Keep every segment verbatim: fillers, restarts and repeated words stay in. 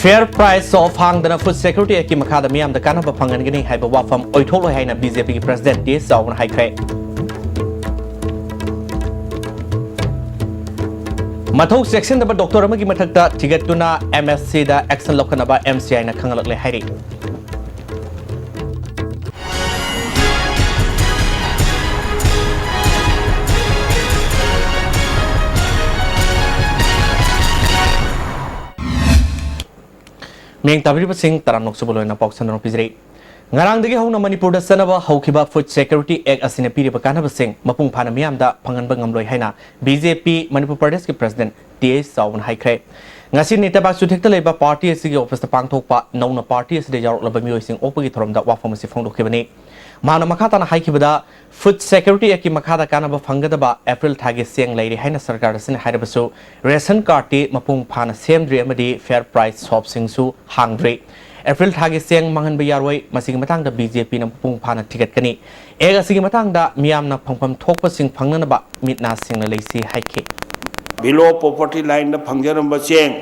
Fair price shop ꯍꯥꯡꯗꯅ food security act ꯀꯤ ꯃꯈꯥꯗ ꯃꯤꯌꯥꯝꯗ ꯀꯥꯟꯅꯕ ꯐꯪꯍꯟꯒꯅꯤ ꯍꯥꯏꯕ ꯋꯥꯐꯝ ꯑꯣꯏꯊꯣꯛꯂꯣꯏ ꯍꯥꯏꯅ B J P ꯒꯤ president T S ꯆꯥꯎꯕꯅ ꯍꯥꯏꯈ꯭ꯔꯦ꯫ ꯃꯊꯧ ꯆꯦꯛꯁꯤꯟꯗꯕ doctor ꯑꯃꯒꯤ ꯃꯊꯛꯇ ꯊꯤꯒꯠꯇꯨꯅ M S C the action ꯂꯧꯈꯠꯅꯕ M C I ꯅ ꯈꯪꯍꯜꯂꯛꯂꯦ ꯍꯥꯏꯔꯤ꯫ ꯃꯤꯌꯦꯡ ꯇꯥꯕꯤꯔꯤꯕꯁꯤꯡ ꯇꯔꯥꯝꯅ ꯑꯣꯛꯆꯕ ꯂꯣꯏꯅ ꯄꯥꯎ ꯁꯟꯗꯣꯛꯅ ꯄꯤꯖꯔꯤ꯫ ꯉꯔꯥꯡꯗꯒꯤ ꯍꯧꯅ ꯃꯅꯤꯄꯨꯔꯗ ꯆꯠꯅꯕ ꯍꯧꯈꯤꯕ Food Security Act ꯑꯁꯤꯅ ꯄꯤꯔꯤꯕ ꯀꯥꯟꯅꯕꯁꯤꯡ ꯃꯄꯨꯡ ꯐꯥꯅ ꯃꯤꯌꯥꯝꯗ ꯐꯪꯍꯟꯕ ꯉꯝꯂꯣꯏ ꯍꯥꯏꯅ B J P ꯃꯅꯤꯄꯨꯔ ꯄ꯭ꯔꯗꯦꯁꯀꯤ president T S ꯆꯥꯎꯕꯅ ꯍꯥꯏꯈ꯭ꯔꯦ꯫ ꯉꯁꯤ ꯅꯤꯇꯥꯕꯥꯛ ꯆꯨꯊꯦꯛꯇ ꯂꯩꯕ party ꯑꯁꯤꯒꯤ office ꯇ ꯄꯥꯡꯊꯣꯛꯄ ꯅꯧꯅ party ꯑꯁꯤꯗ ꯌꯥꯎꯔꯛꯂꯕ ꯃꯤꯑꯣꯏꯁꯤꯡ ꯑꯣꯛꯄꯒꯤ ꯊꯧꯔꯝꯗ ꯋꯥꯐꯝ ꯑꯁꯤ ꯐꯣꯡꯗꯣꯛꯈꯤꯕꯅꯤ꯫ ꯃꯍꯥꯛꯅ ꯃꯈꯥ ꯇꯥꯅ ꯍꯥꯏꯈꯤꯕꯗ, Food Security Act ꯀꯤ ꯃꯈꯥꯗ ꯀꯥꯟꯅꯕ ꯐꯪꯒꯗꯕ April ꯊꯥꯒꯤ ꯆꯦꯡ ꯂꯩꯔꯦ ꯍꯥꯏꯅ ꯁꯔꯀꯥꯔ ꯑꯁꯤꯅ ꯍꯥꯏꯔꯕꯁꯨ, ration card ꯇꯤ ꯃꯄꯨꯡ ꯐꯥꯅ ꯁꯦꯝꯗ꯭ꯔꯤ ꯑꯃꯗꯤ fair price shop ꯁꯤꯡꯁꯨ ꯍꯥꯡꯗ꯭ꯔꯤ꯫ April ꯊꯥꯒꯤ ꯆꯦꯡ ꯃꯥꯡꯍꯟꯕ ꯌꯥꯔꯣꯏ꯫ ꯃꯁꯤꯒꯤ ꯃꯇꯥꯡꯗ B J P ꯅ ꯃꯄꯨꯡ ꯐꯥꯅ ꯊꯤꯒꯠꯀꯅꯤ꯫ Act ꯑꯁꯤꯒꯤ ꯃꯇꯥꯡꯗ ꯃꯤꯌꯥꯝꯅ ꯐꯪꯐꯝ ꯊꯣꯛꯄꯁꯤꯡ ꯐꯪꯅꯅꯕ ꯃꯤꯠ ꯅꯥ ꯁꯤꯡꯅ ꯂꯩꯁꯤ ꯍꯥꯏꯈꯤ꯫ Below poverty line ꯗ ꯐꯪꯖꯔꯝꯕ ꯆꯦꯡ,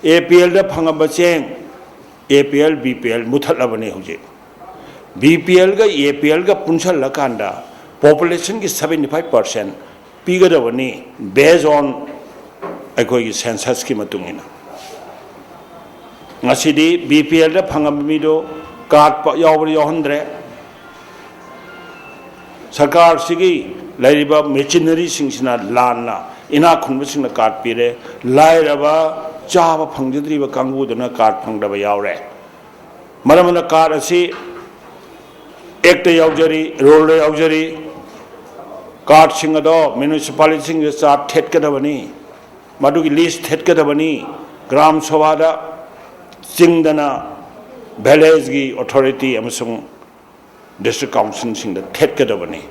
A P L ꯗ ꯐꯪꯉꯝꯕ ꯆꯦꯡ, A P L, B P L ꯃꯨꯊꯠꯂꯕꯅꯤ ꯍꯧꯖꯤꯛ꯫ B P L ꯒ A P L ꯒ ꯄꯨꯟꯁꯜꯂꯀꯥꯟꯗ population ꯒꯤ seventy five percent ꯄꯤꯒꯗꯕꯅꯤ, based on ꯑꯩꯈꯣꯏꯒꯤ census ꯀꯤ ꯃꯇꯨꯡ ꯏꯟꯅ꯫ ꯉꯁꯤꯗꯤ B P L ꯗ ꯐꯪꯉꯝꯕ ꯃꯤꯗꯣ card ꯄ-, ꯌꯥꯎꯕ꯭ꯔꯥ ꯌꯥꯎꯍꯟꯗ꯭ꯔꯦ꯫ ꯁꯔꯀꯥꯔꯁꯤꯒꯤ ꯂꯩꯔꯤꯕ machinery ꯁꯤꯡꯁꯤꯅ ꯂꯥꯟꯅ ꯏꯅꯥꯛ ꯈꯨꯟꯕꯁꯤꯡꯅ card ꯄꯤꯔꯦ, ꯂꯥꯏꯔꯕ ꯆꯥꯕ ꯐꯪꯖꯗ꯭ꯔꯤꯕ ꯀꯥꯡꯕꯨꯗꯨꯅ card ꯐꯪꯗꯕ ꯌꯥꯎꯔꯦ꯫ ꯃꯔꯝ ꯑꯗꯨꯅ card ꯑꯁꯤ Act ꯇ ꯌꯥꯎꯖꯔꯤ, rule ꯗ ꯌꯥꯎꯖꯔꯤ꯫ Card ꯁꯤꯡ ꯑꯗꯣ municipality ꯁꯤꯡꯗ ꯆꯥ ꯊꯦꯠꯀꯗꯕꯅꯤ, ꯃꯗꯨꯒꯤ list ꯊꯦꯠꯀꯗꯕꯅꯤ꯫ ꯒ꯭ꯔꯥꯝ ꯁꯚꯥꯗ ꯆꯤꯡꯗꯅ village ꯀꯤ authority ꯑꯃꯁꯨꯡ district council ꯁꯤꯡꯗ ꯊꯦꯠꯀꯗꯕꯅꯤ꯫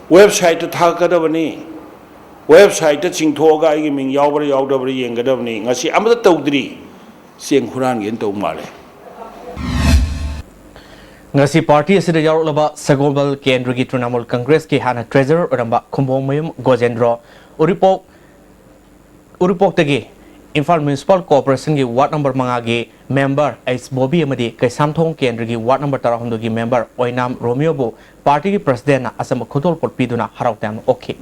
Website ꯇ ꯊꯥꯒꯠꯀꯗꯕꯅꯤ꯫ Website ꯇ ꯆꯤꯡꯊꯣꯛꯑꯒ ꯑꯩꯒꯤ ꯃꯤꯡ ꯌꯥꯎꯕ꯭ꯔꯥ ꯌꯥꯎꯗꯕ꯭ꯔꯥ ꯌꯦꯡꯒꯗꯕꯅꯤ꯫ ꯉꯁꯤ ꯑꯃꯠꯇ ꯇꯧꯗ꯭ꯔꯤ꯫ ꯆꯦꯡ ꯍꯨꯔꯥꯟꯒꯦꯅ ꯇꯧ ꯃꯥꯜꯂꯦ꯫ ꯉꯁꯤ party ꯑꯁꯤꯗ ꯌꯥꯎꯔꯛꯂꯕ ꯁꯒꯣꯜꯕꯜ ꯀꯦꯟꯗ꯭ꯔꯒꯤ ꯇ꯭ꯔꯤꯅꯥꯃꯨꯜ ꯀꯪꯒ꯭ꯔꯦꯁꯀꯤ ꯍꯥꯟꯅ treasurer ꯑꯣꯏꯔꯝꯕ ꯈꯨꯝꯕꯣꯡꯃꯌꯨꯝ ꯒꯣꯖꯦꯟꯗ꯭ꯔꯣ, ꯎꯔꯤꯄꯣꯛ, ꯎꯔꯤꯄꯣꯛꯇꯒꯤ ꯏꯝꯐꯥꯜ ꯃ꯭ꯌꯨꯅꯤꯁꯤꯄꯥꯜ ꯀꯣꯔꯄꯣꯔꯦꯁꯟꯒꯤ ꯋꯥꯔꯗ ꯅꯝꯕꯔ ꯃꯉꯥꯒꯤ ꯃꯦꯝꯕꯔ ꯑꯩꯆ ꯕꯣꯕꯤ ꯑꯃꯗꯤ ꯀꯩꯁꯥꯝꯊꯣꯡ ꯀꯦꯟꯗ꯭ꯔꯒꯤ ꯋꯥꯔꯗ ꯅꯝꯕꯔ ꯇꯔꯥꯍꯨꯝꯗꯣꯏꯒꯤ ꯃꯦꯝꯕꯔ ꯑꯣꯏꯅꯥꯝ ꯔꯣꯃꯤꯌꯣꯕꯨ ꯄꯥꯔꯇꯤꯒꯤ ꯄ꯭ꯔꯁꯤꯗꯦꯟꯅ ꯑꯆꯝꯕ ꯈꯨꯗꯣꯜꯄꯣꯠ ꯄꯤꯗꯨꯅ ꯍꯔꯥꯎ ꯇꯌꯥꯝꯅ ꯑꯣꯛꯈꯤ꯫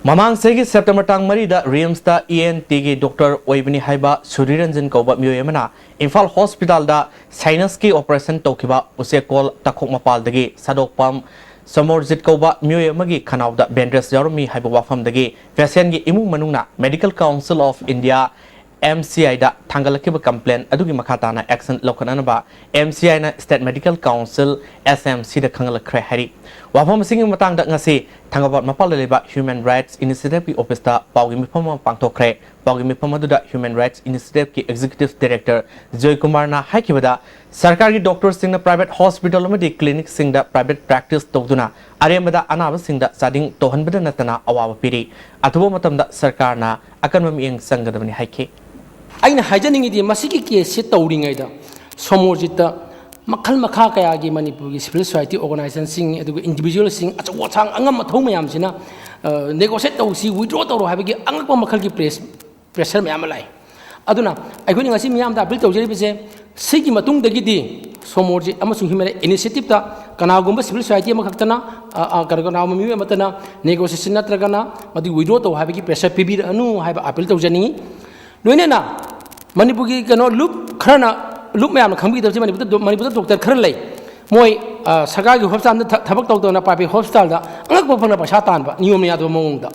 ꯃꯃꯥꯡ ꯆꯍꯤꯒꯤ ꯁꯦꯞꯇꯦꯝꯕꯔ ꯇꯥꯡ ꯃꯔꯤꯗ ꯔꯤꯝꯁꯇ ꯏ ꯑꯦꯟ ꯇꯤꯒꯤ ꯗꯣꯛꯇꯔ ꯑꯣꯏꯕꯅꯤ ꯍꯥꯏꯕ ꯁꯨꯔꯤꯔꯟꯖꯟ ꯀꯧꯕ ꯃꯤꯑꯣꯏ ꯑꯃꯅ ꯏꯝꯐꯥꯜ ꯍꯣꯁꯄꯤꯇꯥꯜꯗ ꯁꯥꯏꯅꯁꯀꯤ ꯑꯣꯄꯔꯦꯁꯟ ꯇꯧꯈꯤꯕ ꯎꯆꯦꯛꯀꯣꯜ ꯇꯥꯈꯣꯛ ꯃꯄꯥꯜꯗꯒꯤ ꯁꯥꯗꯣꯛꯄꯝ ꯁꯣꯃꯣꯔꯖꯤꯠ ꯀꯧꯕ ꯃꯤꯑꯣꯏ ꯑꯃꯒꯤ ꯈꯅꯥꯎꯗ ꯕꯦꯟꯗꯦꯖ ꯌꯥꯎꯔꯝꯃꯤ ꯍꯥꯏꯕ ꯋꯥꯐꯝꯗꯒꯤ ꯄꯦꯁꯦꯟꯒꯤ ꯏꯃꯨꯡ ꯃꯅꯨꯡꯅ medical council of India, M C ꯑꯥꯏꯗ ꯊꯥꯡꯒꯠꯂꯛꯈꯤꯕ ꯀꯝꯄ꯭ꯂꯦꯟ ꯑꯗꯨꯒꯤ ꯃꯈꯥ ꯇꯥꯅ ꯑꯦꯛꯁꯟ ꯂꯧꯈꯠꯅꯅꯕ ꯑꯦꯝ ꯁꯤ ꯑꯥꯏꯅ state medical council, S M ꯁꯤꯗ ꯈꯪꯍꯜꯂꯛꯈ꯭ꯔꯦ ꯍꯥꯏꯔꯤ꯫ ꯋꯥꯐꯝ ꯑꯁꯤꯒꯤ ꯃꯇꯥꯡꯗ ꯉꯁꯤ ꯊꯥꯡꯒꯄꯥꯠ ꯃꯄꯥꯜꯗ ꯂꯩꯕ ꯍ꯭ꯌꯨꯃꯦꯟ ꯔꯥꯏꯠꯁ ꯏꯅꯤꯁꯤꯌꯦꯇꯤꯚꯀꯤ ꯑꯣꯐꯤꯁꯇ ꯄꯥꯎꯒꯤ ꯃꯤꯐꯝ ꯑꯃ ꯄꯥꯡꯊꯣꯛꯈ꯭ꯔꯦ꯫ ꯄꯥꯎꯒꯤ ꯃꯤꯐꯝ ꯑꯗꯨꯗ ꯍ꯭ꯌꯨꯃꯦꯟ ꯔꯥꯏꯠꯁ ꯏꯅꯤꯁꯤꯌꯦꯇꯤꯚꯀꯤ ꯑꯦꯛꯖꯤꯀ꯭ꯌꯨꯇꯤꯚ ꯗꯥꯏꯔꯦꯛꯇꯔ ꯖꯣꯏ ꯀꯨꯃꯥꯔꯅ ꯍꯥꯏꯈꯤꯕꯗ, ꯁꯔꯀꯥꯔꯒꯤ ꯗꯣꯛꯇꯔꯁꯤꯡꯅ ꯄ꯭ꯔꯥꯏꯚꯦꯠ ꯍꯣꯁꯄꯤꯇꯥꯜ ꯑꯃꯗꯤ ꯀ꯭ꯂꯤꯅꯤꯛꯁꯤꯡꯗ ꯄ꯭ꯔꯥꯏꯚꯦꯠ ꯄ꯭ꯔꯦꯛꯇꯤꯁ ꯇꯧꯗꯨꯅ ꯑꯔꯦꯝꯕꯗ ꯑꯅꯥꯕꯁꯤꯡꯗ ꯆꯥꯗꯤꯡ ꯇꯧꯍꯟꯕꯗ ꯅꯠꯇꯅ ꯑꯋꯥꯕ ꯄꯤꯔꯤ꯫ ꯑꯊꯨꯕ ꯃꯇꯝꯗ ꯁꯔꯀꯥꯔꯅ ꯑꯀꯟꯕ ꯃꯤꯠꯌꯦꯡ ꯆꯪꯒꯗꯕꯅꯤ ꯍꯥꯏꯈꯤ꯫ ꯑꯩꯅ ꯍꯥꯏꯖꯅꯤꯡꯉꯤꯗꯤ, ꯃꯁꯤꯒꯤ ꯀꯦꯁꯁꯤ ꯇꯧꯔꯤꯉꯩꯗ ꯁꯣꯃꯣꯔꯖꯤꯠꯇ ꯃꯈꯜ ꯃꯈꯥ ꯀꯌꯥꯒꯤ ꯃꯅꯤꯄꯨꯔꯒꯤ ꯁꯤꯚꯤꯜ ꯁꯣꯁꯥꯏꯇꯤ ꯑꯣꯔꯒꯅꯥꯏꯖꯦꯁꯟꯁꯤꯡ, ꯑꯗꯨꯒ ꯏꯟꯗꯤꯚꯤꯖꯨꯋꯦꯜꯁꯤꯡ, ꯑꯆꯧ ꯑꯁꯥꯡ ꯑꯉꯝ ꯑꯊꯧ ꯃꯌꯥꯝꯁꯤꯅ, ꯑ, ꯅꯦꯒꯣꯁꯤꯌꯦꯠ ꯇꯧꯁꯤ, ꯋꯤꯗ꯭ꯔꯣ ꯇꯧꯔꯣ ꯍꯥꯏꯕꯒꯤ ꯑꯉꯛꯄ ꯃꯈꯜꯒꯤ ꯄ꯭ꯔꯦꯁ, ꯄ꯭ꯔꯦꯁꯔ ꯃꯌꯥꯝ ꯑꯃ ꯂꯥꯛꯏ꯫ ꯑꯗꯨꯅ ꯑꯩꯈꯣꯏꯅ ꯉꯁꯤ ꯃꯤꯌꯥꯝꯗ ꯑꯄꯤꯜ ꯇꯧꯖꯔꯤꯕꯁꯦ, ꯁꯤꯒꯤ ꯃꯇꯨꯡꯗꯒꯤꯗꯤ ꯁꯣꯃꯣꯔꯖꯤꯠ ꯑꯃꯁꯨꯡ ꯍ꯭ꯌꯨꯃꯦꯟ ꯔꯥꯏꯠ ꯏꯅꯤꯁꯤꯌꯦꯇꯤꯞꯇ ꯀꯅꯥꯒꯨꯝꯕ ꯁꯤꯚꯤꯜ ꯁꯣꯁꯥꯏꯇꯤ ꯑꯃꯈꯛꯇꯅ, ꯑ, ꯑ, ꯀꯅꯥ-, ꯀꯅꯥꯒꯨꯝꯕ ꯃꯤꯑꯣꯏ ꯑꯃꯠꯇꯅ ꯅꯦꯒꯣꯁꯤꯌꯦꯁꯟ ꯅꯠꯇ꯭ꯔꯒꯅ ꯃꯗꯨ ꯋꯤꯗ꯭ꯔꯣ ꯇꯧ ꯍꯥꯏꯕꯒꯤ ꯄ꯭ꯔꯦꯁꯔ ꯄꯤꯕꯤꯔꯛꯑꯅꯨ ꯍꯥꯏꯕ ꯑꯄꯤꯜ ꯇꯧꯖꯅꯤꯡꯏ꯫ ꯂꯣꯏꯅꯅ ꯃꯅꯤꯄꯨꯔꯒꯤ ꯀꯩꯅꯣ ꯂꯨꯞ ꯈꯔꯅ, ꯂꯨꯞ ꯃꯌꯥꯝꯅ ꯈꯪꯕꯤꯒꯗꯕꯁꯦ, ꯃꯅꯤꯄꯨꯔꯗ ꯗꯣ-, ꯃꯅꯤꯄꯨꯔꯗ ꯗꯣꯛꯇꯔ ꯈꯔ ꯂꯩ꯫ ꯃꯣꯏ, ꯑ, ꯁꯔꯀꯥꯔꯒꯤ ꯍꯣꯁꯄꯤꯇꯥꯜꯗ ꯊ-, ꯊꯕꯛ ꯇꯧꯗꯅ ꯄ꯭ꯔꯥꯏꯚꯦꯠ ꯍꯣꯁꯄꯤꯇꯥꯜꯗ ꯑꯉꯛꯄ ꯐꯪꯅ ꯄꯩꯁꯥ ꯇꯥꯟꯕ, ꯅꯤꯌꯣꯝ ꯌꯥꯗꯕ ꯃꯑꯣꯡꯗ꯫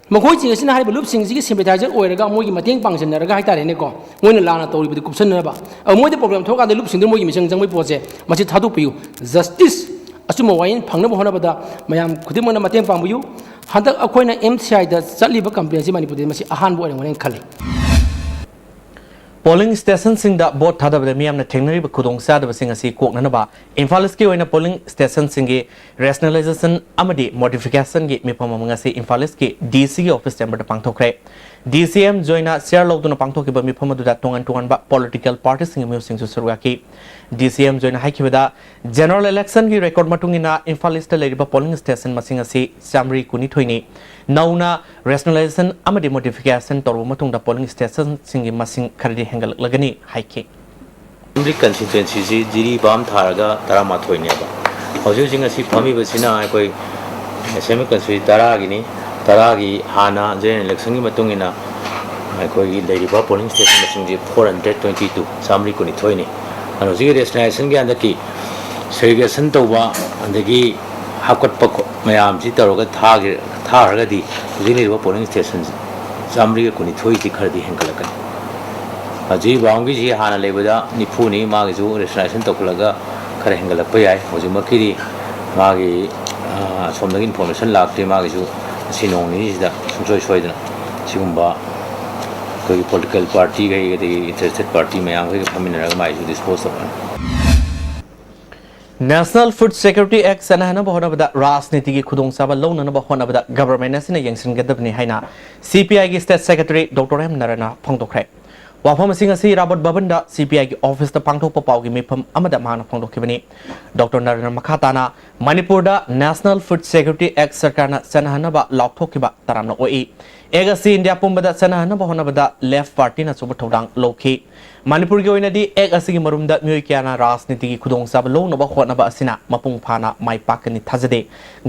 ꯃꯈꯣꯏꯁꯤꯡ ꯑꯁꯤꯅ ꯍꯥꯏꯔꯤꯕ ꯂꯨꯞꯁꯤꯡꯁꯤꯒꯤ ꯁꯤꯝꯄꯦꯊꯥꯏꯖꯔ ꯑꯣꯏꯔꯒ ꯃꯣꯏꯒꯤ ꯃꯇꯦꯡ ꯄꯥꯡꯁꯤꯟꯅꯔꯒ ꯍꯥꯏꯇꯥꯔꯦꯅꯦꯀꯣ, ꯃꯣꯏꯅ ꯂꯥꯟꯅ ꯇꯧꯔꯤꯕꯗꯨ ꯀꯨꯞꯁꯟꯅꯅꯕ꯫ ꯑ, ꯃꯣꯏꯗ ꯄ꯭ꯔꯣꯕ꯭ꯂꯦꯝ ꯊꯣꯛꯑꯀꯥꯟꯗ ꯂꯨꯞꯁꯤꯡꯗꯨ ꯃꯣꯏꯒꯤ ꯃꯤꯆꯪ ꯆꯪꯕꯒꯤ ꯄꯣꯠꯁꯦ, ꯃꯁꯤ ꯊꯥꯗꯣꯛꯄꯤꯌꯨ꯫ ꯖꯁꯇꯤꯁ, ꯑꯆꯨꯝꯕ ꯋꯥꯌꯦꯜ ꯐꯪꯅꯕ ꯍꯣꯠꯅꯕꯗ ꯃꯌꯥꯝ ꯈꯨꯗꯤꯡꯃꯛꯅ ꯃꯇꯦꯡ ꯄꯥꯡꯕꯤꯌꯨ꯫ ꯍꯟꯗꯛ ꯑꯩꯈꯣꯏꯅ ꯑꯦꯝ ꯁꯤ ꯑꯥꯏꯗ ꯆꯠꯂꯤꯕ ꯀꯝꯄ꯭ꯂꯦꯟꯁꯤ ꯃꯅꯤꯄꯨꯔꯗ ꯃꯁꯤ ꯑꯍꯥꯟꯕ ꯑꯣꯏꯔꯝꯒꯅꯤ ꯈꯜꯂꯤ꯫ ꯄꯣꯂꯤꯡ ꯁ꯭ꯇꯦꯁꯟꯁꯤꯡꯗ ꯚꯣꯠ ꯊꯥꯗꯕꯗ ꯃꯤꯌꯥꯝꯅ ꯊꯦꯡꯅꯔꯤꯕ ꯈꯨꯗꯣꯡꯆꯥꯗꯕꯁꯤꯡ ꯑꯁꯤ ꯀꯣꯛꯅꯅꯕ ꯏꯝꯐꯥꯜ ꯏꯁꯀꯤ ꯑꯣꯏꯅ ꯄꯣꯂꯤꯡ ꯁ꯭ꯇꯦꯁꯟꯁꯤꯡꯒꯤ ꯔꯦꯁꯅꯦꯂꯥꯏꯖꯦꯁꯟ ꯑꯃꯗꯤ ꯃꯣꯗꯤꯐꯤꯀꯦꯁꯟꯒꯤ ꯃꯤꯐꯝ ꯑꯃ ꯉꯁꯤ ꯏꯝꯐꯥꯜ ꯏꯁꯀꯤ ꯗꯤ ꯁꯤꯒꯤ ꯑꯣꯐꯤꯁ ꯆꯦꯝꯕꯔꯗ ꯄꯥꯡꯊꯣꯛꯈ꯭ꯔꯦ꯫ ꯗꯤ ꯁꯤ ꯑꯦꯝ ꯖꯣꯏꯅ ꯆꯤꯌꯥꯔ ꯂꯧꯗꯨꯅ ꯄꯥꯡꯊꯣꯛꯈꯤꯕ ꯃꯤꯐꯝ ꯑꯗꯨꯗ ꯇꯣꯉꯥꯟ ꯇꯣꯉꯥꯟꯕ ꯄꯣꯂꯤꯇꯤꯀꯦꯜ ꯄꯥꯔꯇꯤꯁꯤꯡꯒꯤ ꯃꯤꯑꯣꯏꯁꯤꯡꯁꯨ ꯁꯔꯨꯛ ꯌꯥꯈꯤ꯫ ꯗꯤ ꯁꯤ ꯑꯦꯝ ꯖꯣꯏꯅ ꯍꯥꯏꯈꯤꯕꯗ, ꯖꯦꯅꯔꯦꯜ ꯏꯂꯦꯛꯁꯟꯒꯤ ꯔꯦꯀꯣꯔꯗ ꯃꯇꯨꯡ ꯏꯟꯅ ꯏꯝꯐꯥꯜ ꯏꯁꯇ ꯂꯩꯔꯤꯕ ꯄꯣꯂꯤꯡ ꯁ꯭ꯇꯦꯁꯟ ꯃꯁꯤꯡ ꯑꯁꯤ ꯆꯥꯃꯔꯤ ꯀꯨꯟꯅꯤꯊꯣꯏꯅꯤ꯫ ꯅꯧꯅ ꯔꯦꯁꯅꯦꯂꯥꯏꯖꯦꯁꯟ ꯑꯃꯗꯤ ꯃꯣꯗꯤꯐꯤꯀꯦꯁꯟ ꯇꯧꯔꯕ ꯃꯇꯨꯡꯗ ꯄꯣꯂꯤꯡ ꯁ꯭ꯇꯦꯁꯟꯁꯤꯡꯒꯤ ꯃꯁꯤꯡ ꯈꯔꯗꯤ ꯍꯦꯟꯒꯠꯂꯛꯂꯒꯅꯤ ꯍꯥꯏꯈꯤ꯫ ꯑꯁꯦꯝꯕ꯭ꯂꯤ ꯀꯟꯁꯇꯤꯇ꯭ꯋꯦꯟꯁꯤꯁꯤ ꯖꯤꯔꯤꯕꯥꯝ ꯊꯥꯔꯒ ꯇꯔꯥꯃꯥꯊꯣꯏꯅꯦꯕ꯫ ꯍꯧꯖꯤꯛ ꯍꯧꯖꯤꯛ ꯉꯁꯤ ꯐꯝꯃꯤꯕꯁꯤꯅ ꯑꯩꯈꯣꯏ ꯑꯁꯦꯝꯕ꯭ꯂꯤ ꯀꯟꯁꯇꯤꯇ꯭ꯋꯦꯟꯁꯤ ꯇꯔꯥꯒꯤꯅꯤ꯫ ꯇꯔꯥꯒꯤ ꯍꯥꯟꯅ ꯖꯦꯅꯔꯦꯜ ꯏꯂꯦꯛꯁꯟꯒꯤ ꯃꯇꯨꯡ ꯏꯟꯅ ꯑꯩꯈꯣꯏꯒꯤ ꯂꯩꯔꯤꯕ ꯄꯣꯂꯤꯡ ꯁ꯭ꯇꯦꯁꯟ ꯃꯁꯤꯡꯁꯤ ꯐꯣꯔ ꯍꯟꯗ꯭ꯔꯦꯠ ꯇ꯭ꯋꯦꯟꯇꯤ ꯇꯨ, ꯆꯥꯃꯔꯤ ꯀꯨꯟꯅꯤꯊꯣꯏꯅꯤ꯫ ꯑꯗꯨꯅ ꯍꯧꯖꯤꯛꯀꯤ ꯔꯦꯁꯅꯦꯂꯥꯏꯖꯦꯁꯟꯒꯤ ꯍꯟꯗꯛꯀꯤ ꯁꯦꯒ꯭ꯔꯤꯒꯦꯁꯟ ꯇꯧꯕ ꯑꯗꯒꯤ ꯍꯥꯞꯀꯠꯄ ꯈꯣ-, ꯃꯌꯥꯝꯁꯤ ꯇꯧꯔꯒ ꯊꯥꯒꯤ-, ꯊꯥꯈ꯭ꯔꯒꯗꯤ ꯍꯧꯖꯤꯛ ꯂꯩꯔꯤꯕ ꯄꯣꯂꯤꯡ ꯁ꯭ꯇꯦꯁꯟ ꯆꯥꯃꯔꯤꯒ ꯀꯨꯟꯅꯤꯊꯣꯏꯁꯤ ꯈꯔꯗꯤ ꯍꯦꯟꯒꯠꯂꯛꯀꯅꯤ꯫ ꯖꯤꯔꯤꯕꯥꯝꯒꯤꯁꯤ ꯍꯥꯟꯅ ꯂꯩꯕꯗ ꯅꯤꯐꯨꯅꯤ, ꯃꯥꯒꯤꯁꯨ ꯔꯦꯁꯅꯦꯂꯥꯏꯖꯦꯁꯟ ꯇꯧꯈꯠꯂꯒ ꯈꯔ ꯍꯦꯟꯒꯠꯂꯛꯄ ꯌꯥꯏ꯫ ꯍꯧꯖꯤꯛꯃꯛꯀꯤꯗꯤ ꯃꯥꯒꯤ, ꯑ, ꯑꯁꯣꯝꯗꯒꯤ ꯏꯟꯐꯣꯔꯃꯦꯁꯟ ꯂꯥꯛꯇ꯭ꯔꯤ, ꯃꯥꯒꯤꯁꯨ ꯉꯁꯤ ꯅꯣꯡ ꯅꯤꯅꯤꯁꯤꯗ ꯁꯨꯡꯁꯣꯏ ꯁꯣꯏꯗꯅ ꯁꯤꯒꯨꯝꯕ ꯑꯩꯈꯣꯏꯒꯤ ꯄꯣꯂꯤꯇꯤꯀꯦꯜ ꯄꯥꯔꯇꯤꯈꯩ ꯑꯗꯒꯤ ꯏꯟꯇꯔꯦꯁꯇꯦꯠ ꯄꯥꯔꯇꯤ ꯃꯌꯥꯝꯈꯩꯒ ꯐꯝꯃꯤꯟꯅꯔꯒ ꯃꯥꯏꯁꯨ ꯗꯤꯁꯄꯣꯖ ꯇꯧꯔꯛꯑꯅꯤ꯫ National Food Security Act ꯆꯠꯅꯍꯟꯅꯕ ꯍꯣꯠꯅꯕꯗ ꯔꯥꯖꯅꯤꯇꯤꯒꯤ ꯈꯨꯗꯣꯡꯆꯥꯕ ꯂꯧꯅꯅꯕ ꯍꯣꯠꯅꯕꯗ ꯒꯚꯔꯟꯃꯦꯟꯠ ꯑꯁꯤꯅ ꯌꯦꯡꯁꯤꯟꯒꯗꯕꯅꯤ ꯍꯥꯏꯅ ꯁꯤ ꯄꯤ ꯑꯥꯏꯒꯤ ꯁ꯭ꯇꯦꯠ ꯁꯦꯀ꯭ꯔꯦꯇꯔꯤ ꯗꯣꯛꯇꯔ ꯑꯦꯝ ꯅꯔꯅ ꯐꯣꯡꯗꯣꯛꯈ꯭ꯔꯦ꯫ ꯋꯥꯐꯝ ꯑꯁꯤ ꯉꯁꯤ ꯔꯥꯕꯠ ꯚꯕꯟꯗ ꯁꯤ ꯄꯤ ꯑꯥꯏꯒꯤ ꯑꯣꯐꯤꯁꯇ ꯄꯥꯡꯊꯣꯛꯄ ꯄꯥꯎꯒꯤ ꯃꯤꯐꯝ ꯑꯃꯗ ꯃꯍꯥꯛꯅ ꯐꯣꯡꯗꯣꯛꯈꯤꯕꯅꯤ꯫ ꯗꯣꯛꯇꯔ ꯅꯔꯅ ꯃꯈꯥ ꯇꯥꯅ ꯃꯅꯤꯄꯨꯔꯗ National Food Security Act ꯁꯔꯀꯥꯔꯅ ꯆꯠꯅꯍꯟꯅꯕ ꯂꯥꯎꯊꯣꯛꯈꯤꯕ ꯇꯔꯥꯝꯅ ꯑꯣꯛꯏ꯫ ꯑꯦꯛ ꯑꯁꯤ ꯏꯟꯗꯤꯌꯥ ꯄꯨꯝꯕꯗ ꯆꯠꯅꯍꯟꯅꯕ ꯍꯣꯠꯅꯕꯗ ꯂꯦꯐ ꯄꯥꯔꯇꯤꯅ ꯑꯆꯧꯕ ꯊꯧꯗꯥꯡ ꯂꯧꯈꯤ꯫ ꯃꯅꯤꯄꯨꯔꯒꯤ ꯑꯣꯏꯅꯗꯤ ꯑꯦꯛ ꯑꯁꯤꯒꯤ ꯃꯔꯨꯝꯗ ꯃꯤꯑꯣꯏ ꯀꯌꯥꯅ ꯔꯥꯖꯅꯤꯇꯤꯒꯤ ꯈꯨꯗꯣꯡꯆꯥꯕ ꯂꯧꯅꯕ ꯍꯣꯠꯅꯕ ꯑꯁꯤꯅ ꯃꯄꯨꯡ ꯐꯥꯅ ꯃꯥꯏ ꯄꯥꯛꯀꯅꯤ ꯊꯥꯖꯗꯦ꯫